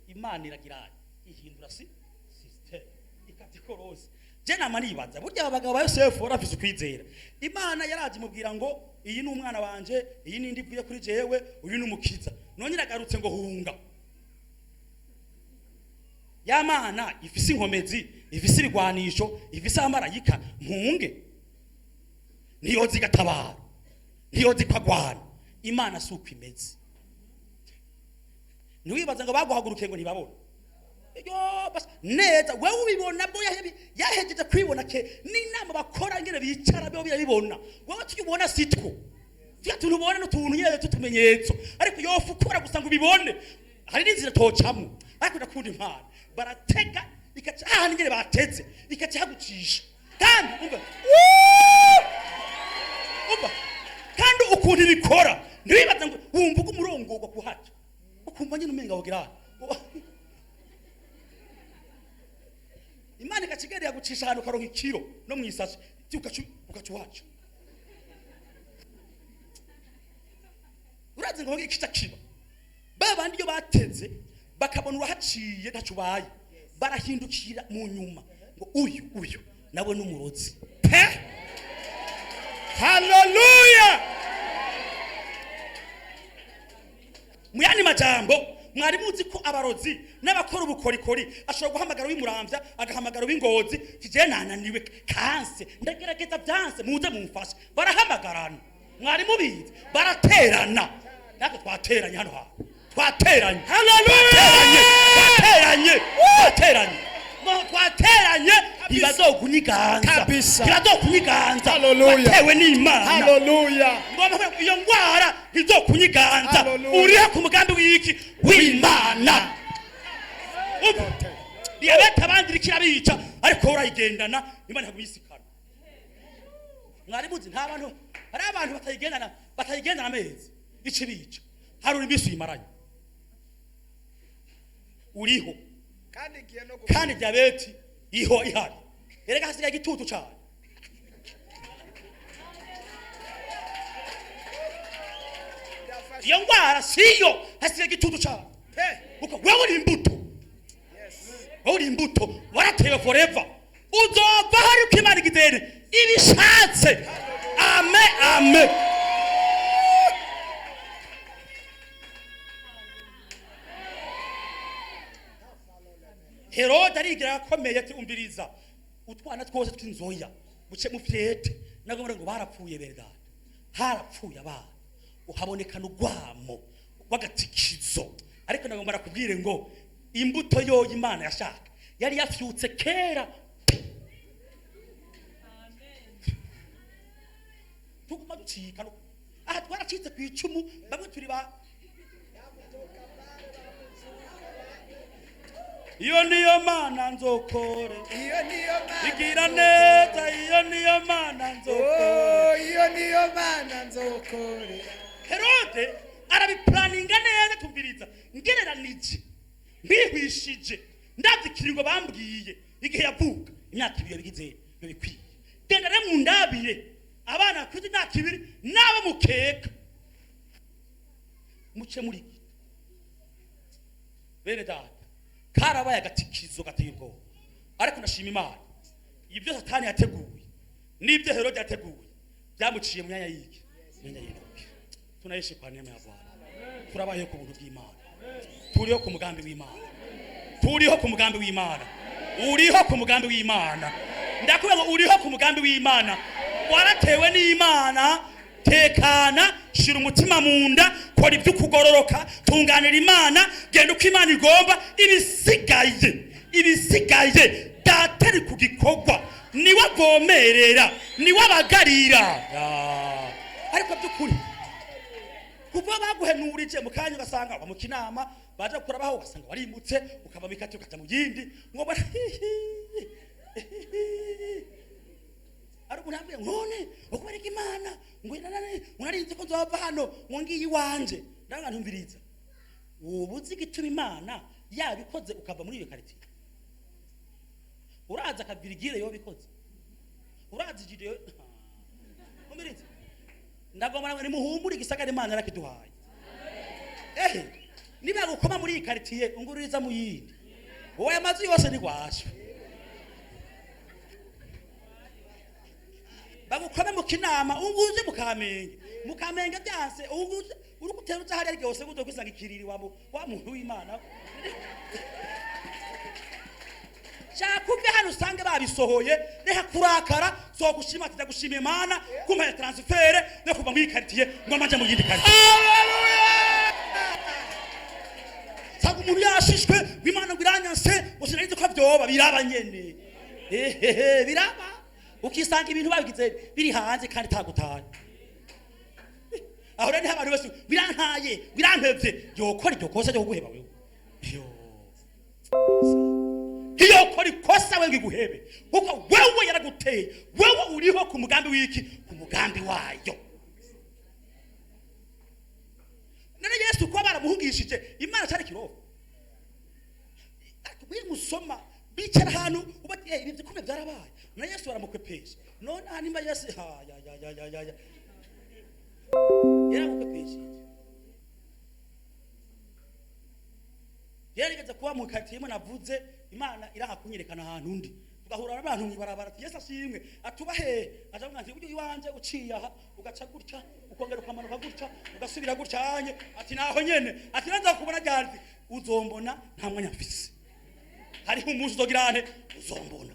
Imana iragira ihindura system ikatikoroza. Je nama nibaza burya aba bagabo ba Yosefu barafise ukwizera. Imana yaraje imubwira ngo iyi ni umwana wanje, iyi ni indi ivuye kuri jewe, uyu ni umukiza. None iragarutse ngo hunga. Ya Mana ifise inkomezi, ifise ibigwanisho, ifise abamarayika, mpunge? Ntiyoza igatabara, ntiyoza ikagwana. Imana si uko imeze. Ntiwibaze ngo baguhagurukiye ngo ntibabone. Yo, bas neza wewe ubibona bo yahejeje kwibona ke n'inama bakora ingene bicara bo birabibona. Wewe tuyubona sitwo. Tuya tuntu ubona n'utuntu nyene tutumenyetso, ariko yofukura gusa ngo ubibone. Hari n'inzira tocamwo, ariko ndakunda impano baratega ikaca ahandi nyene bateze ikaca hagucisha. Kandi umva, Woo! Umva, kandi ukuntu ibikora, ntiwibaze ngo wumva uko umurongorwa kuhaca, ukumva nyine umenga wogira Imana ikakigerera yagucisha ahantu ukaronka ikiro no mu isashi, ugaca uhaca. Urazi ngo ikica kiba ba bandi iyo bateze bakabona urahaciye ntaco ubaye, barahindukira mu nyuma ngo uyu nawe n'umurozi pe. Haleluya. Mu yandi majambo, mwari muzi ko abarozi n'abakora ubukorikori ashobora guhamagara uw'imuramvya, agahamagara uw'ingozi, kije nananiwe kanse, ndagerageza byanse, muze mumfashe. Barahamagarana, mwari mubizi? Baraterana. Natwe twateranye hano hantu, twateranye. Haleluya. Twateranye, twateranye, twateranye. Twateranye, ntibazokunyiganza. Kabisa. Ntibazokunyiganza. Haleluya. Watewe n'Imana. Haleluya. Ngomba iyo ngwara ntizokunyiganza. Haleluya. Uriho ku mugambi w'iki? W'Imana. Ubu diyabete abandi iriko irabica, ariko wowe urayigendana. Imana ikaguyisikana. Mwari muzi nta bantu, hari abantu batayigendana amezi ici bica. Hari iminsi uyimaranye uriho. Kandi igiye no Kandi diyabete iho ihari, erega hasigaye igitutu cyane. Iyo ngwara siyo, hasigaye igitutu cyane. Pe. Kuko wewe uri imbuto. Yes. Wewe uri imbuto, waratewe forever, uzova hari uko Imana igizene ibishatse. Ame ame. Herode arigira akomeye ati: "Umviriza, utwana twose tw'inzoya buce mu fyete." Nabwo ngo barapfuye. Bene data, harapfuye abana, uhabonekana urwamo rw'agatikizo. Ariko nagomba nakubwire ngo imbuto yoyo Imana yashaka yari yafyutse kera. Tuguma ducika aha, twaracitse ku icumu, bamwe turi ba iyo niyo Mana nzokore. Iyo niyo Mana. Igira neza, iyo niyo Mana nzokore. Oh, iyo niyo Mana nzokorera. Herode arabipuraninga neza: "Tumviriza, ngereranije, mbihwishije, ndabye ikiringo bambwiye igihe yavuka, imyaka 2 yabigize bikwiye. Genda rero mundabire abana bakuze imyaka 2 n'abo mukeka, muce muri iki." Bene data, karabaye agatikizo gateye ubwoba, ariko ndashima Imana, ibyo Satani yateguye n'ibyo Herode yateguye byamuciye mu myanya y'iki? Myanya y'intoki. Tunaishi kwa neema ya Bwana, turabayeho ku buntu bw'Imana, turiho ku mugambi w'Imana, turiho ku mugambi w'Imana. Uriho ku mugambi w'Imana. Ndakubwira ngo uriho ku mugambi w'Imana, waratewe n'Imana. Tekana, shira umutima mu nda, kora ibyo ukugororoka, tunganira Imana, genda uko Imana igomba. Ibisigaye Data ari ku gikorwa, niwe avomerera, niwe abagarira. Ya. Ariko by'ukuri kuva baguhenurije mu kanya, ugasanga uba mu kinama, baje kurabaho ugasanga warimutse, ukava mu ikati ukaja mu yindi, ngo ari umuntu yambwiye ngo none ukubereka Imana ngo nanane unarinzi ko nzova hano ngo ngiye iwanje. Ndavuga, ntumviriza, ubu uzi igituma Imana yabikoze ukava muri iyo karitiye? Uraza akavirigire yobikoze, uraza ijido. Umviriza, ndagomba ngo nimuhumbure igisagara Imana yarakiduhaye. Ehe, niba gukoma muri iyi karitiye, ungururiza mu yindi. Wowe amazu yose ni gwasha. Bagukome mu Kinama, unguze mu Kamenge. Mu Kamenge byanse, unguze uri gutera uza hariya ryose uzo kwisanga ikiriri wa muntu w'Imana. Shaka uve hano usange babisohoye. Reka kurakara, zogushima ati: "Ndagushima Imana kumpaye transfert no kuva muri karitiye ngo manje mu yindi karitiye." Umuntu yashishwe w'Imana ngo iranyanse, ngo sinari ko vyoba biraba nyene. Ehehe, biraba. Ukisanga ibintu babigize biri hanze kandi tagutaye. Aho rero niho abantu bose birantaye, birampevye, yokora iryo kosa ryo kuguheba wewe. Yo. Iyo kora ikosa wewe iguhebe, kuko wewe yaraguteye, wewe uriho ku mugambi w'iki? Ku mugambi wayo. None Yesu kuba baramuhungishije Imana cyari kiroho. Ariko mwe musoma bicara ahantu uba ibi bikomeye byarabaye. None Yesu baramukwepesha. None aha nimba Yesu ha ya ya ya ya ya ya. Yaramukwepesheje. Yarigeze kuba mu quartier imwe navuze, Imana iranga kunyerekana ahantu undi. Tugahura n'abantu mw'ibarabara ati Yesu ashimwe, atuba he? Aja avuga ati buryo iwanje uciye aha, ugaca gutya, ukongera ukamanuka gutya, ugasubira gutya hanye, ati naho nyene, ati naza kubona ryari, uzombona nta mwanya mfise. Hariho umunsi uzogira nte, uzombona.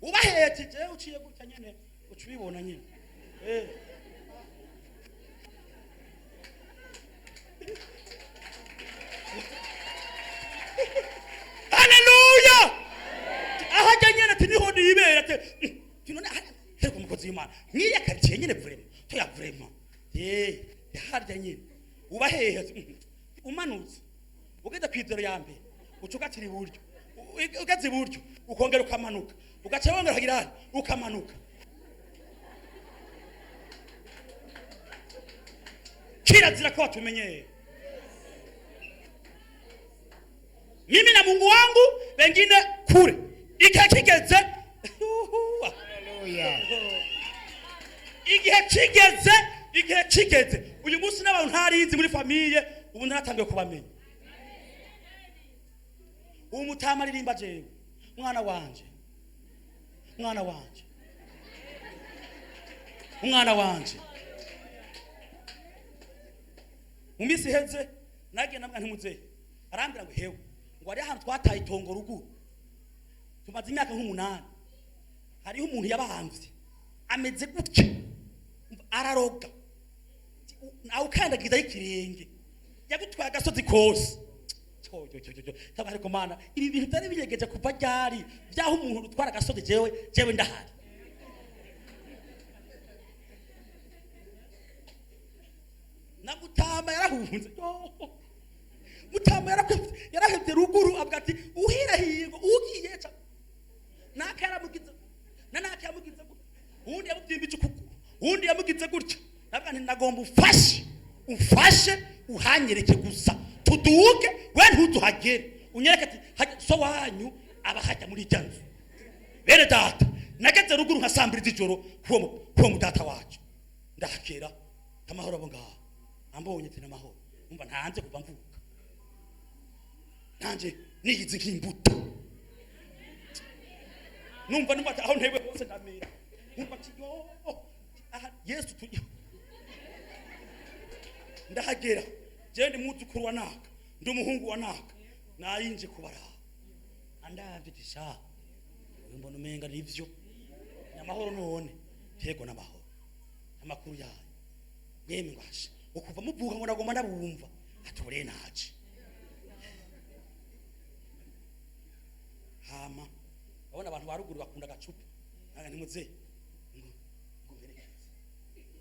Uba hehe? Ati jewe uciye gutya nyene, uca ubibona nyene. Haleluya! Ahajya nyene ati niho nibera ati none hereko umukozi w'Imana nk'iya quartier nyene vraiment toya vraiment harya nyene uba hehe? Ati, umanutse ugeze kw'izero ya mbere uca ugatira iburyo, ugeze iburyo ukongera ukamanuka, ugaca wongera ukagira hano ukamanuka. Kirazira ko watumenyeye mimi na Mungu wangu, wengine kure. Igihe kigeze, Haleluya. igihe kigeze, igihe kigeze. Uyu munsi n'abantu ntarinzi muri famille, ubu naratangiye kubamenya. Ubu mutama aririmba jewe, mwana wanje, mwana wanje, umwana wanje. Mu minsi iheze nagiye namwe ntimuzehe, arambwira ngo hewe, ngo ari ahantu twataye itongo ruguru, tumaze imyaka nk'umunani, hariho umuntu yabamvye ameze gutya, araroga, awukandagizaho ikirenge, yagutwaye agasozi kose. Taba ariko Mana, ibi bintu byari binyegeje kuva ryari byaho umuntu utwara agasozi? Jewe jewe ndahari. Na mutama yarahunze. Yo. Mutama yarahevye ruguru, avuga ati uhirahiye ngo ugiye ca naka yaramugize na naka yamugize gutya, uwundi yamubyimbije ukuguru, uwundi yamugize gutya. Ndavuga nti nagomba ufashe, ufashe uhanyereke gusa tuduge, we ntuzuhagere, unyereke ati so wanyu aba hajya muri ijya nzu. Bene data, nageze ruguru nka saa mbiri z'ijoro kuwo mudata wacu, ndahakera amahoro abo ngaho ambonye ati n'amahoro, umva ntanze kuva mvuka nanje niyizi nk'imbuto, numva numva ati aho ntewe hose ndamera, numva ati yo aha Yesu tu ndahagera. Jewe ndi mwuzukuru wa naka, ndi umuhungu wa naka, nayinje kubaraba andavye ati sha uyu mbona umenga nivyo ni amahoro. None tego n'amahoro, amakuru yayo mwemwe ngwashe ukuva muvuka ngo nagomba ndabumva, ati ure naje hama abona abantu ba ruguru bakunda agacupa, nanga ntimuze ngo mperekeze,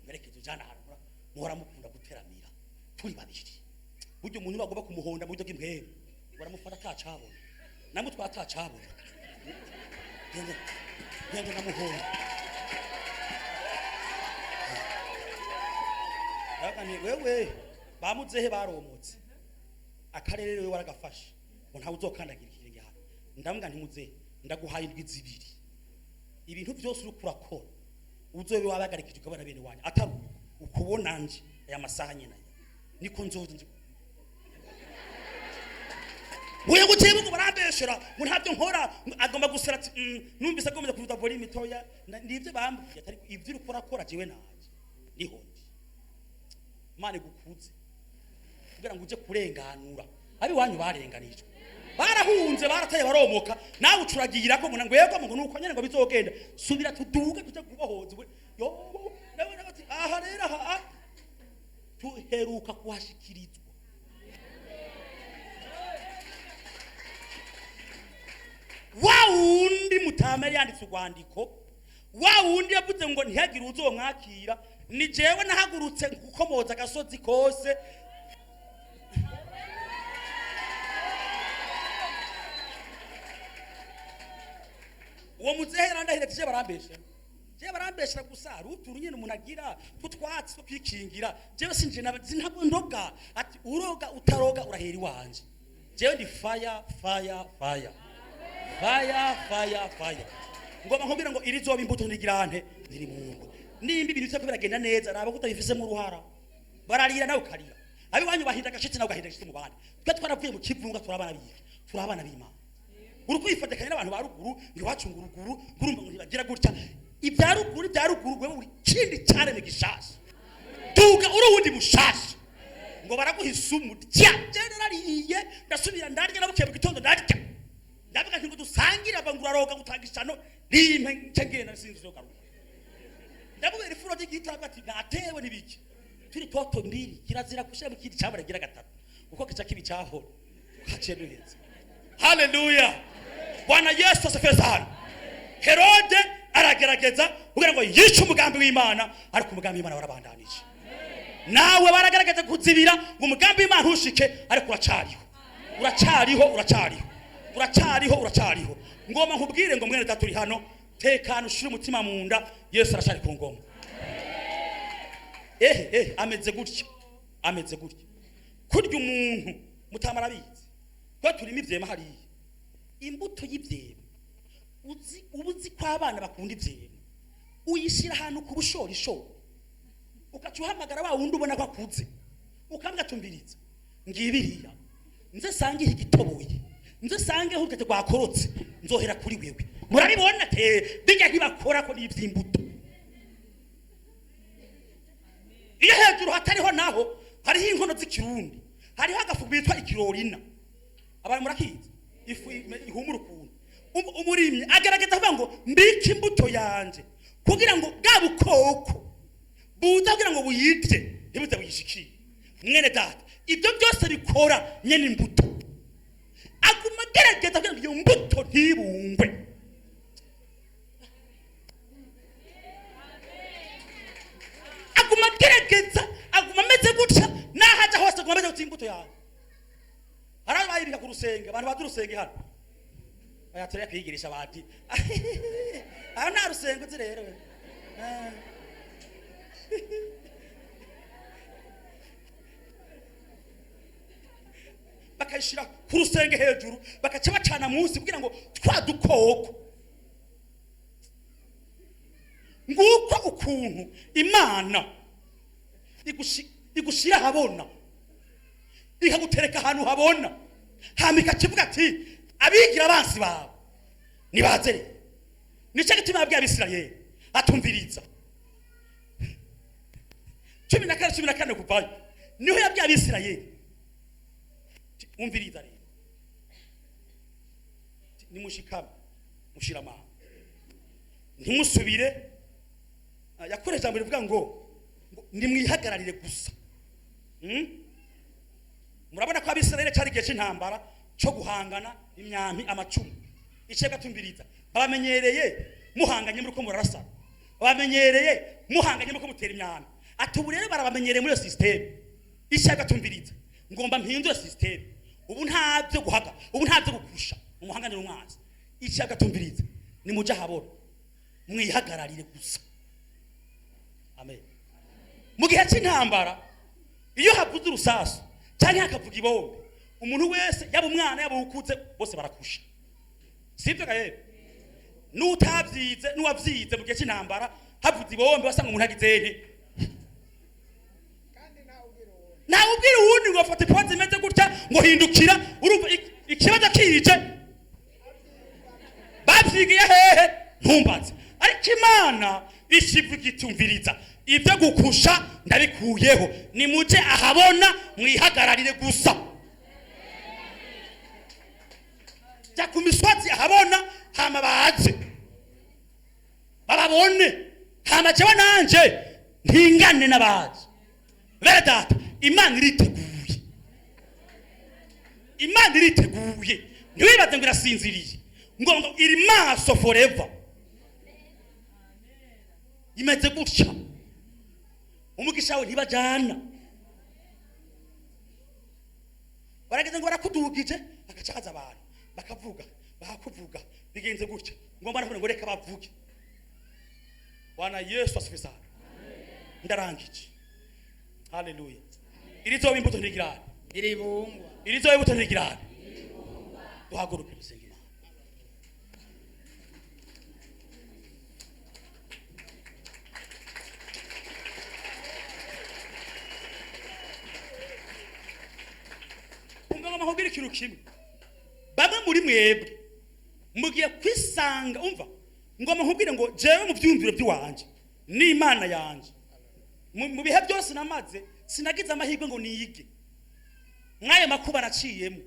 mperekeze ujana ahantu muhora mukunda guteramira turi babiri. Burya umuntu bagomba kumuhonda mu buryo bw'impwemu baramufata atacabona, namwe twatacabona, genda genda ndamuhonda. Ndavuga nti wewe bamuzehe baromotse akarere wewe waragafashe ngo ntawe uzokandagira ikirenge hano. Ndavuga nti muzehe, ndaguhaye indwi zibiri, ibintu byose uriko urakora uzobe wabagarikije ukabona bene wanyu, atari uko ukubona nje aya masaha nyene aya niko nzoza nje. Uye guciye ngo barambeshera ngo ntabyo nkora, agomba gusera ati numvise agomba kuvuza volume toya, nivyo bambwiye atari ivyo uriko urakora jewe naje niho ndi. Imana igukuze kugira ngo uje kurenganura abi wanyu barenganijwe, barahunze, barataye, baromoka, nawe ucuragira ko ngo yego ngo nuko nyene ngo bizogenda. Subira tuduge tuje kubohoza. Yo nawe nawe ati aha rero aha tuheruka kuhashikirizwa. mutama yari yanditse urwandiko, wa wundi yavuze ngo ntihagire uzomwakira, ni jewe nahagurutse gukomoza agasozi kose. Uwo muzehe yarandahira ati: "Je barambesha, je barambeshera gusa, hari utuntu nyine umuntu agira tw'utwatsi two kwikingira. Jewe sinje ntabwo ndoga." Ati: "Uroga utaroga urahera iwanje. Jewe ndi fire, fire, fire, fire, fire, fire." Ngomba nkubwira ngo iri zoba imbuto ntigirante ziri mu ngo. Nimba ibintu byako biragenda neza, raba ko utabifisemo uruhara. Bararira nawe ukarira, abiwanyu bahinda agashitsi nawe ugahinda agashitsi mu bandi. Twe twaravuye mu kivunga, turabana biga, turabana b'Imana. Uri kwifatikanya n'abantu ba ruguru ngo iwacu ngo ruguru, ngurumva ngo ntibagira gutya ibya ruguru, ibya ruguru. Wewe uri kindi cyaremwe gishasha, duga uri uwundi mushasha. Ngo baraguha isumu, rya. Je narariye, ndasubira ndarya, nabukiye mu gitondo ndarya. Ndavuga nti ngo dusangire, ava ngo uraroga, gutanga ishano rimpe nce ngenda, sinzi zo garuka. Ndamubera ifuro ry'igiti, aravuga ati natewe n'ibiki turi toto mbiri, kirazira gushira mu kindi cyabara gira gatatu uko kica kibi cyahora haciye duheze. Haleluya, Bwana Yesu asifiwe sana. Herode aragerageza kugira ngo yice umugambi w'Imana, ariko umugambi w'Imana warabandanije. Nawe baragerageza kuzibira ngo umugambi w'Imana ntushike, ariko uracariho, uracariho, uracariho, uracariho, uracariho. Ngomba nkubwire ngo mwene data uri hano, tekana, ushire umutima mu nda, Yesu aracari ku ngoma. Ehe ehe, ameze gutya, ameze gutya kurya umuntu mutamara abizi ko turimo ivyema hariya, imbuto y'ivyema. Uzi, uba uzi ko abana bakunda ivyema, uyishyira ahantu ku bushorishori, ugaca uhamagara wa wundi ubona ko akuze, ukavuga: "Tumbiriza, ngibiriya nze sange igitoboye, nze sange urutete rwakorotse, nzohera kuri wewe." Murabibona te bijya ntibakora ko n'ivy'imbuto. Iyo hejuru hatariho naho hariho inkono z'ikirundi, hariho agafu bitwa ikirorina, abantu murakizi, ifu ihumura ukuntu. Umurimyi agerageza kuvuga ngo mbike imbuto yanje kugira ngo bwa bukoko buza kugira ngo buyirye ntibuze buyishikire. Mwene data, ibyo byose bikora nyene imbuto, aguma agerageza kugira ngo iyo mbuto ntibungwe. Aguma agerageza, aguma ameze gutya, n'aho aja hose aguma ameze gutya. Imbuto yawe hari abayibika ku rusenge, abantu bazi urusenge hano aya turiya kwigirisha bati aha nta rusenge uzi rero. Ah. Bakayishyira ku rusenge hejuru, bagaca bacana munsi kugira ngo twa dukoko. Nguko ukuntu Imana igushyira ahabona, ikagutereka ahantu habona, hama ikakivuga ati abigira abansi bawe nibaze rero. Nicyo gituma yabwiye Abisirayeli atumviriza, 14 14 kuvayo, niho yabwiye Abisirayeli: "Umviriza rero, nimushikame mushira amanga, ntimusubire." Ah, yakoresha ijambo rivuga ngo nimwihagararire gusa. Murabona ko Abisirayeli cyari igihe cy'intambara cyo guhangana imyambi, amacumu. Icyo gatumbiriza, babamenyereye muhanganye muri ko murarasana, babamenyereye muhanganye muri ko mutera imyambi. Ati ubu rero barabamenyereye muri iyo système. Icyo gatumbiriza, ngomba mpindure système. Ubu nta byo guhaga, ubu nta byo gukusha umuhanganire umwanzi. Icyo gatumbiriza, nimujye ahabona mwihagararire gusa. Amen. Mu gihe cy'intambara, iyo havuze urusasu cyangwa hakavuga ibombe, umuntu wese, yaba umwana, yaba ukuze, bose barakusha, sibyo gahe? N'utabyize n'uwabyize, mu gihe cy'intambara havuze ibombe, wasanga umuntu agize nte? Kandi nawe ubwira uwundi. Ntawe ubwira uwundi ngo fata ipoze imeze gutya, ngo hindukira. Urumva ikibazo kije, babyigiye hehe? Ntumbaze. Ariko Imana ishivuga itumviriza, ibyo gukusha ndabikuyeho, nimujye ahabona mwihagararire gusa. Jya ku misozi ahabona, hama baze bababone, hama jewe nanje ntingane n'abazi. Bene data, Imana iriteguye, Imana iriteguye. Ntiwibaze ngo irasinziriye. Ngo iri maso forever, imeze gutya. Umugisha wawe ntibajyana. Barageze ngo barakudugije, hagaca haza abantu bakavuga, bakakuvuga, bigenze gutya. Ngo mbona ngo reka bavuge. Bwana Yesu asifiwe sana. Ndarangije. Haleluya. Irizoba imbuto ntigirane. Iribungwa. Irizoba imbuto ntigirane. Duhaguruke dusenge Imana. Umva, ngo nkubwire ikintu kimwe. Bamwe muri mwebwe mugiye kwisanga. Umva, ngomba nkubwire ngo jewe mu byumviro by'iwanje n'Imana yanje, mu bihe byose namaze, sinagize amahirwe ngo niyige mw'ayo makuba naciyemo,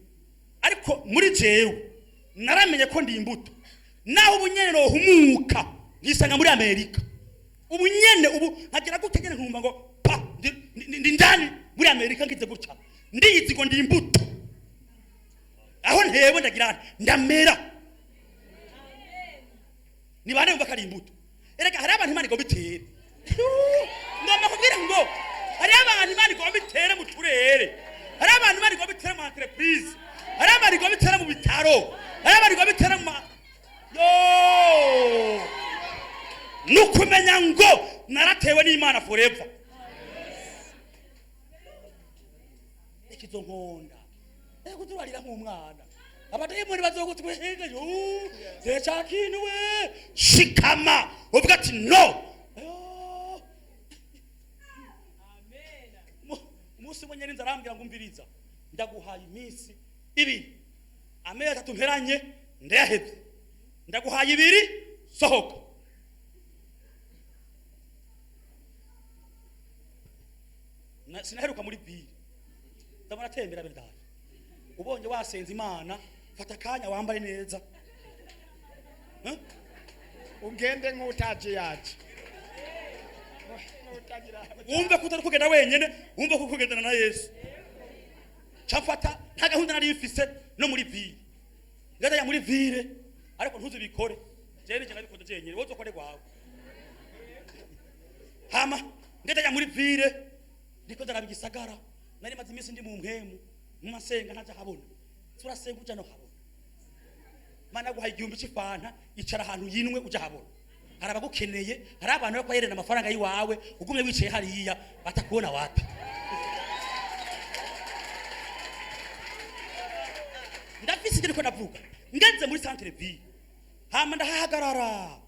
ariko muri jewe naramenye ko ndi imbuto. Naho ubu nyene nohumuka nkisanga muri Amerika ubu nyene, ubu nkagira gute nyene, nkumva ngo pa, ndi ndani muri Amerika, ngize gutya, ndiyizi ngo ndi imbuto. Aho ntewe ndagira nti, ndamera. Ni bande bumva ko ari imbuto? Erega hari abantu Imana igomba itere. Ngomba kubwira ngo hari abantu Imana igomba itere mu turere, hari abantu Imana igomba itere mu entreprise, hari abantu igomba itere mu bitaro, hari abantu igomba itere mu yo. Nukumenya ngo naratewe n'Imana forever. Reka izo nkonda, reka kuturarira nk'umwana, abadayimoni bazogutwenga. Yo, ca kintu we, shikama uvuga ati no. Yo. Umunsi umwe nyene arambwira ngo umviriza, ndaguhaye iminsi 2, amezi 3 mperanye ndayahevye, ndaguhaye 2, sohoka. Sinaheruka muri biri, ndabona atembera bene data. Ubonye wasenze Imana, fata akanya wambare neza. Eh? Ugende nk'utaje yaje. Nk'utagira. Wumve ko utari kugenda wenyene, wumve ko kugendana na Yesu. Cafata nta gahunda nari mfise no muri ville, ngajya muri ville, ariko ntuzibikore. Jewe nije nabikoze jenyene, wowe uzokore gwawe. Hama ngajya muri ville, ndiko ndaraba igisagara. Nari maze iminsi ndi mu mpemu, mu masenga, ntaja habona. Turasenga, uja no habona. Mana guhaye 1000 c'ifanta, icara ahantu yinwe, uja habona. Hari abagukeneye, hari abantu bariko bayerena amafaranga yiwawe. Ugumye wicaye hariya batakubona, wapi. Ndafise icyo ndiko ndavuga. Ngenze muri centre ville, hama ndahahagarara.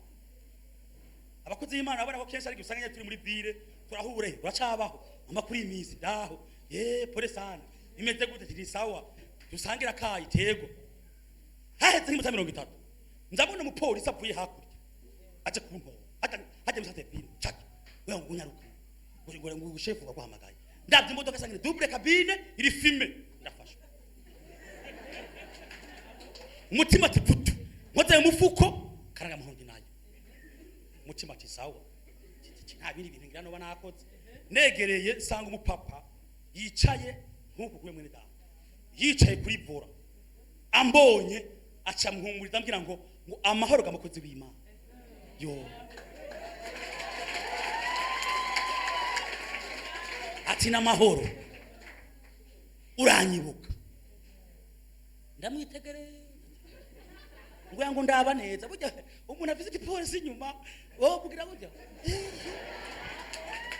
Abakozi b'Imana babona ko kenshi ariko usanga nyine turi muri ville, turahure, uracabaho, amakuru y'iminsi, ndaho ye, pole sana, imeze gute? Tiri sawa, dusangira kayi tego. Haheze nk'iminota 30, ndabona umupolisi avuye hakurya aje kuntora, aje muri centre ville. Chaki wewe, ngo unyaruka, ngo shefu baguhamagaye. Ndabye imodoka, sangine double cabine iri fumé, ndafashwe. Umutima ati putu, nkoze mu mufuko karanga muhondi nayo. Umutima ati sawa. Nta bindi bintu ngira noba nakoze. Negereye, nsanga umupapa yicaye nk'uku kuri mwene data, yicaye kuri volant. Ambonye aca muhumuriza, ambwira ngo amahoro g'amakozi w'Imana. Yo, ati n'amahoro, uranyibuka? Ndamwitegereza ngo ndaba neza. Burya umuntu afite igipolisi inyuma, wowe ubwira burya.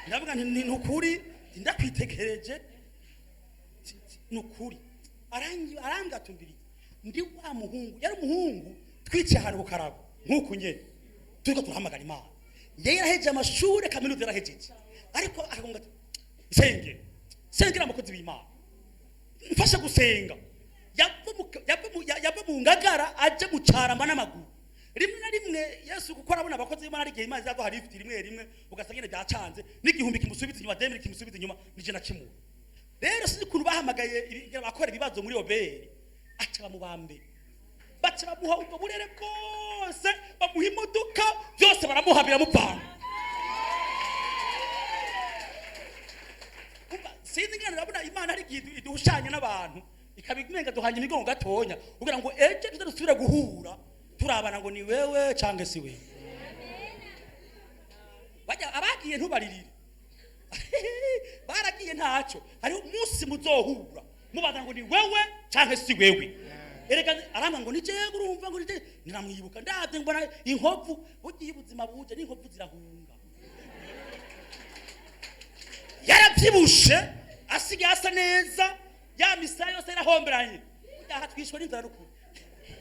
Ndavuga nti ni ukuri ndakwitegereje, ni ukuri. Arangatumbiriye, ndi wa muhungu, yari umuhungu twicaye ahantu ku karago nk'uku nyene, turiko turahamagara Imana. Yari yarahejeje amashuri, kaminuza yarahejeje, ariko akavuga ati sengera, sengera abakozi b'Imana, mfashe gusenga. Yava mu Ngagara aje mu Carama n'amaguru rimwe na rimwe. Yesu kuko arabona abakozi b'Imana, ari igihe Imana izaguha lift rimwe rimwe, ugasanga nyine byacanze, n'igihumbi kimusubiza inyuma, 2000 kimusubiza inyuma, nije nakimura. Rero sinzi ukuntu bahamagaye bakora ibibazo muri OBR, aca bamubambe, baca bamuha ubwo burere bwose, bamuha imodoka, byose baramuha, biramupanga. Umva, sinzi ingene urabona Imana hari igihe iduhushanya n'abantu, ikaba imenga duhanye imigongo gatonya kugira ngo ejo tuze dusubire guhura. Turabana ngo ni wewe canke si wewe. Bajya abagiye ntubaririre. Baragiye ntacyo. Hariho umunsi muzohura mubaza ngo ni wewe canke si wewe. Erega arambwa ngo ni jewe, urumva ngo ni jewe, niramwibuka ndavye mbona inkovu. Bugiye ubuzima buje n'inkovu zirahunga. Yaravyibushe, asigaye asa neza, ya misaya yose yarahomberanye. Burya aha twishwe n'inzara n'ukuri.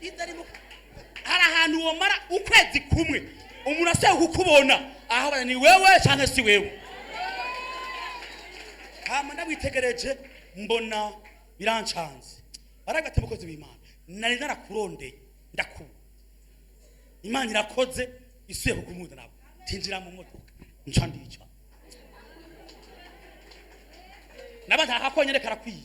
Inzara hari ahantu womara ukwezi kumwe umuntu asaba kukubona aho bana ni wewe canke si wewe. Hama ndamwitegereje mbona birancanze. Baravuga ati mukozi w'Imana, nari narakurondeye ndakubura, Imana irakoze isuye kukumuza. Nabo tinjira mu modoka nca ndica naba nta karakwiye.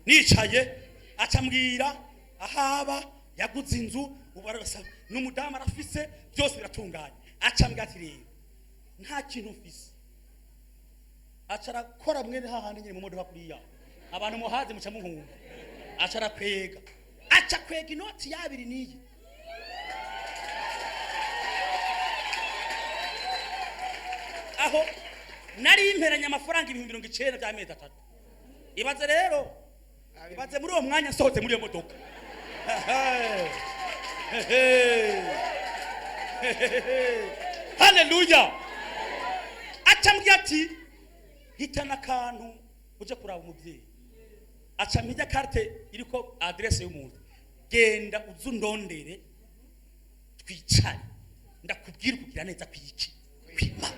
Nicaye acambwira ahaba yaguze inzu, ubu arasa n'umudamu arafise, byose biratunganye. Acambwira ati rero nta kintu mfise. Aca arakora mwene hahandi nyine mu modoka kuriya abantu muhazi muca muhunga. Aca arakwega, aca kwega inoti y'abiri n'iyi. Aho nari imperanye amafaranga 90,000 by'amezi 3. Ibaze rero, ibaze muri uwo mwanya nsohotse muri iyo modoka. Haleluya. Acambwira ati hitana akantu uje kuraba umubyeyi. Aca mpijya carte iriko adresse y'umuntu, genda uze undondere twicare ndakubwira kugira neza kwiki kwima.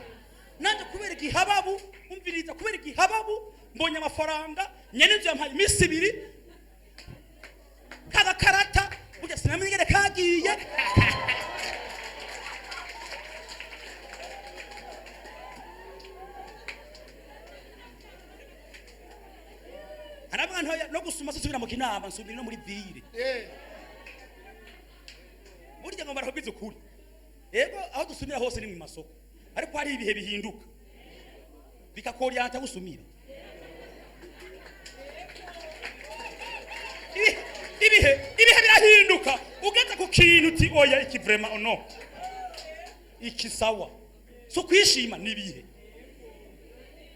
Nanjye kubera igihababu, umviriza, kubera igihababu mbonye amafaranga nyene inzu yampaye iminsi 2 kagakarata, burya sinamenye ingene kagiye. Aravuga ntoya no gusuma sisubira mu kinama, nsubira no muri ville. Burya ngo barakubwiza ukuri, yego aho dusumira hose ni mu masoko, ariko hari ibihe bihinduka bikakoryanta gusumira. Ibihe birahinduka, ugeze ku kintu uti oya iki vraiment no iki sawa, so kwishima nibihe.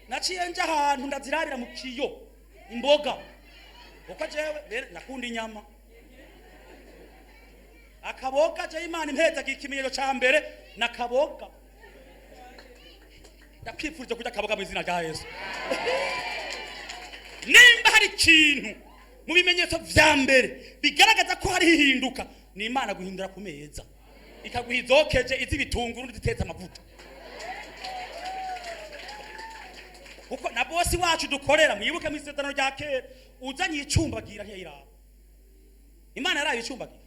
Naciye nja ahantu ndazirabira mu kiyo imboga, uko jewe rero nakunda inyama akaboga. Je Imana impeza ikimenyetso ca mbere nakaboga. Ndakwifurije kurya akaboga mu izina rya Yesu. Nimba hari ikintu mu bimenyetso vya mbere bigaragaza ko hari ihinduka, ni Imana guhindura ku meza ikaguha izokeje iz'ibitunguru n'izitetse amavuta. Kuko na bosi wacu dukorera, mwibuke mu isezerano rya kera, uzanye icumbagira ntiyayiraba. Imana yaraye icumbagira,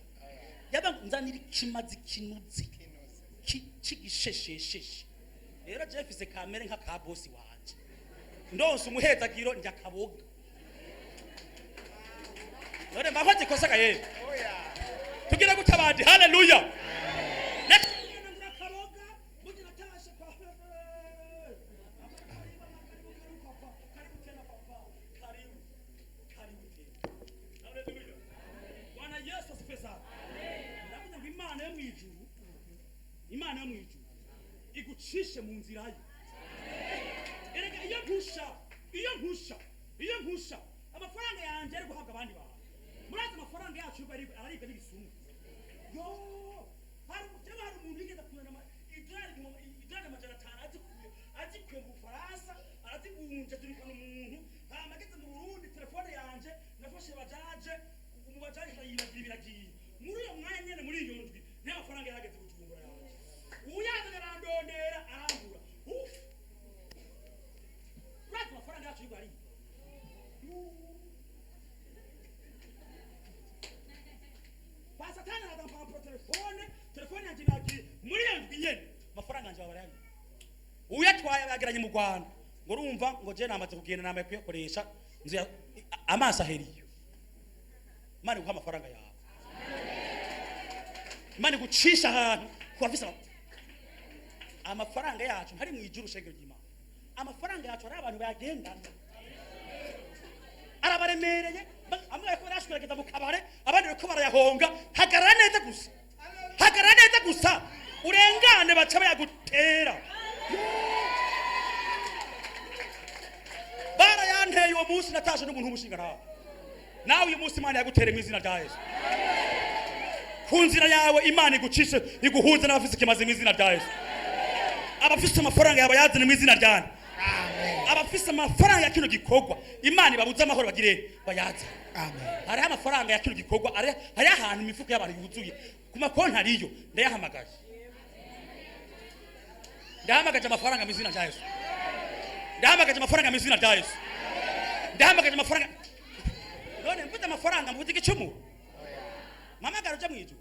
yaba nzanira ikimazi kinuze kigisheshesheshe. Rero je mfise kamere nka ka bosi wanje, ndonse umuhezagiro njya kaboga. None mba nkoze ikosa gaye tugira gutabandi. Haleluya. Bwana Yesu asifiwe sana. Ndavuga ngo Imana yo mwijuru, Imana yo mwijuru igucishe mu nzira ye. Erega iyo nkusha, iyo nkusha, iyo nkusha amafaranga yanje ari guhabwa abandi bantu. Murazi amafaranga yacu araribwa n'ibisumu. Yo, hari hari umuntu yigeze kuzana idolari 500 azikuye mu Bufaransa, arazivunja zirikana umuntu. Hama ageze mu Burundi telefone yanje nafashe bajaje, mu bajaje yibagira biragiye. Muri uyo mwanya nyene muri iyo ndwi niyo amafaranga yarageze Bujumbura yanje. Uyazanye arandondera arambura. Uf! Urazi amafaranga yacu yuko ari. Basatana arampapuro telefone yanje iragiye muri iyo ndwi nyene amafaranga yanje babarayabira. Uyatwaye bageranye mu Rwanda. Ngo urumva ngo je namaze kugenda namaye kuyakoresha nzu amaso aheriyo. Imana iguha amafaranga yawe. Imana igucisha ahantu kubafise amafaranga yacu ntari mu ijuru shengero ry'Imana. Amafaranga yacu ari abantu bayagendana, arabaremereye, amwe bariko barayashwiragiza mu kabare, abandi bariko barayahonga. Hagarara neza gusa, hagarara neza gusa, urengane baca bayagutera. Barayanteye uwo munsi, natashe n'umuntu w'umushinga. Nawe uyu munsi Imana yagutere mu izina rya Yesu. Ku nzira yawe Imana igucishe, iguhuze n'abafise ikimazi mu izina rya Yesu. Abafise amafaranga yawe yazane mu izina ryanjye. Amen. Abafise amafaranga ya kino gikorwa, Imana ibabuze amahoro, bagire bayazane. Amen. Hariho amafaranga ya kino gikorwa, hariho ahantu imifuko y'abantu yuzuye ku makonti ariyo. Ndayahamagaje, ndahamagaje amafaranga mu izina rya Yesu. Ndahamagaje amafaranga mu izina rya Yesu. Ndahamagaje amafaranga. None mvuze amafaranga, mvuze igicumuro, mpamagara uja mwijuru.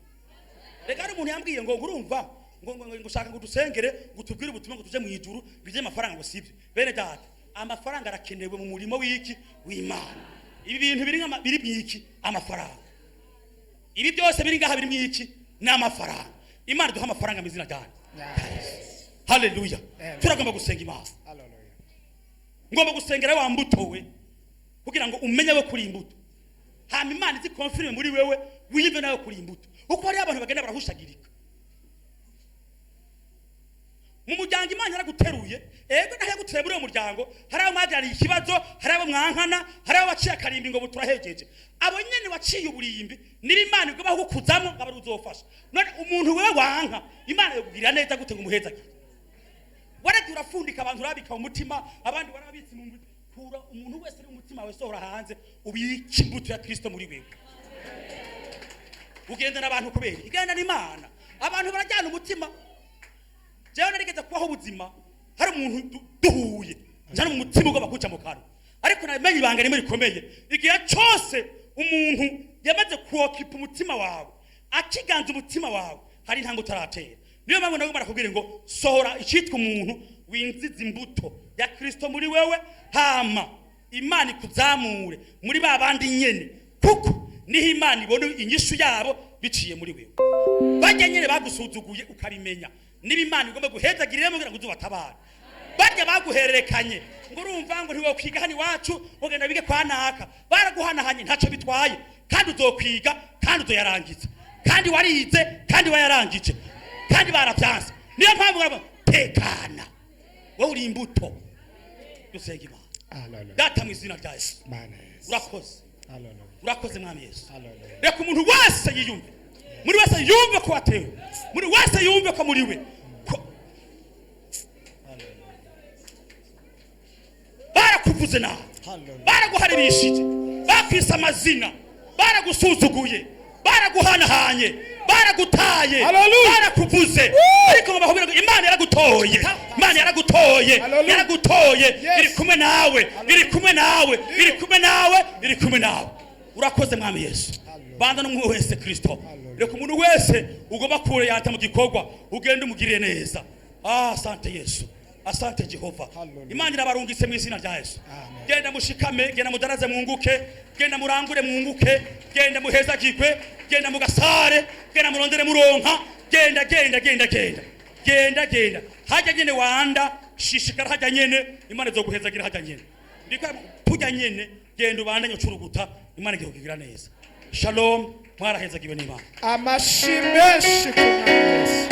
Reka, hari umuntu yambwiye ngo urumva ngo ushaka ngo dusengere, ngo tubwire ubutumwa, ngo tuje mu ijuru, bijye amafaranga. Ngo sibyo, bene data. Amafaranga arakenewe mu murimo w'iki? W'Imana. Ibi bintu biri biri mwiki? Amafaranga. Ibi byose biri ngaha biri mwiki? Ni amafaranga. Imana duha amafaranga mu izina ryayo. Haleluya. Amen. Turagomba gusenga Imana. Hallelujah. Ngomba gusengera wa mbuto we, kugira ngo umenye we kuri imbuto, hama Imana izi confirme muri wewe, wiyumve nawe kuri imbuto. Uko hariho abantu bagenda barahushagirika mu muryango, Imana yaraguteruye. Ego, naho yaguteruye muri uwo muryango, hari abo mwagiraniye ikibazo, hari abo mwankana, hari abo waciye akarimbi ngo turahejeje. Abo nyene waciye uburimbi niba Imana igomba kugukuzamo ngo abe uzofasha. None umuntu wewe wanka, Imana yokugirira neza gute ngo umuhezagire? Waragiye urafundika abantu, urabika mu mutima, abandi warabitse mu mutima. Kura umuntu wese uri mu mutima wawe, sohora hanze, ubike imbuto ya Kristo muri wewe. Ugenda n'abantu kubera igenda n'Imana. Abantu barajyana umutima. Jewe narigeze kubaho ubuzima, hari umuntu duhuye njyana mu mutima ugomba kuca mu kanwa, ariko namenye ibanga rimwe rikomeye: igihe cyose umuntu yamaze kuokipa umutima wawe, akiganza umutima wawe, hari intambwe utaratera. Niyo mpamvu nagomba nakubwira ngo sohora icyitwa umuntu, winziza imbuto ya Kristo muri wewe, hama Imana ikuzamure muri ba bandi nyene, kuko niho Imana ibona inyishu yabo biciye muri wewe. Bajya nyene bagusuzuguye, ukabimenya, niba Imana igomba guhezagirira kugira ngo uzubatabare. Barya baguhererekanye ngo urumva ngo ntiwokwiga hano iwacu, ugenda bige kwa naka, baraguhanahanye, ntacyo bitwaye. Kandi uzokwiga, kandi uzoyarangiza, kandi warize, kandi wayarangije, kandi baravyanse. Niyo mpamvu baravuga, tekana, wowe uri imbuto. Dusenga Imana. Hallelujah. Data, mu izina rya Yesu, Mana Yesu. urakoze. Hallelujah. Urakoze, Mwami Yesu. Hallelujah. Reka umuntu wese yiyumve, muri wese yumve ko watewe, muri wese yumve ko muri we ko barakuvuze nabi, Hallelujah. baraguharibishije, bakwise amazina, baragusuzuguye, baraguhanahanye, baragutaye, Hallelujah. barakuvuze, ariko ngo bakubwire ngo Imana yaragutoye, Imana yaragutoye. Hallelujah. Yaragutoye. Yes. Iri kumwe nawe, iri kumwe nawe, iri kumwe nawe, iri kumwe nawe. Urakoze, Mwami Yesu. Hallelujah. Banza n'umwe wese, Kristo. Hallelujah. Reka umuntu wese ugomba kure yata mu gikorwa, ugende umugirire neza. Ah, asante Yesu, asante Jehova. Hallelujah. Imana irabarungitse mu izina rya Yesu. Amen. Genda mushikame, genda mudaraze mwunguke, genda murangure mwunguke, genda muhezagirwe, genda mugasare, genda murondere muronka. Genda, genda, genda, genda, genda, genda. Hajya nyene wanda shishikara, hajya nyene Imana izoguhezagira, hajya nyene ndiko tujya nyene. Genda ubandanye ucuruguta, Imana igiye kukugira neza. Shalom, mwarahezagiwe n'Imana. Amashi menshi ku Mwami Yesu.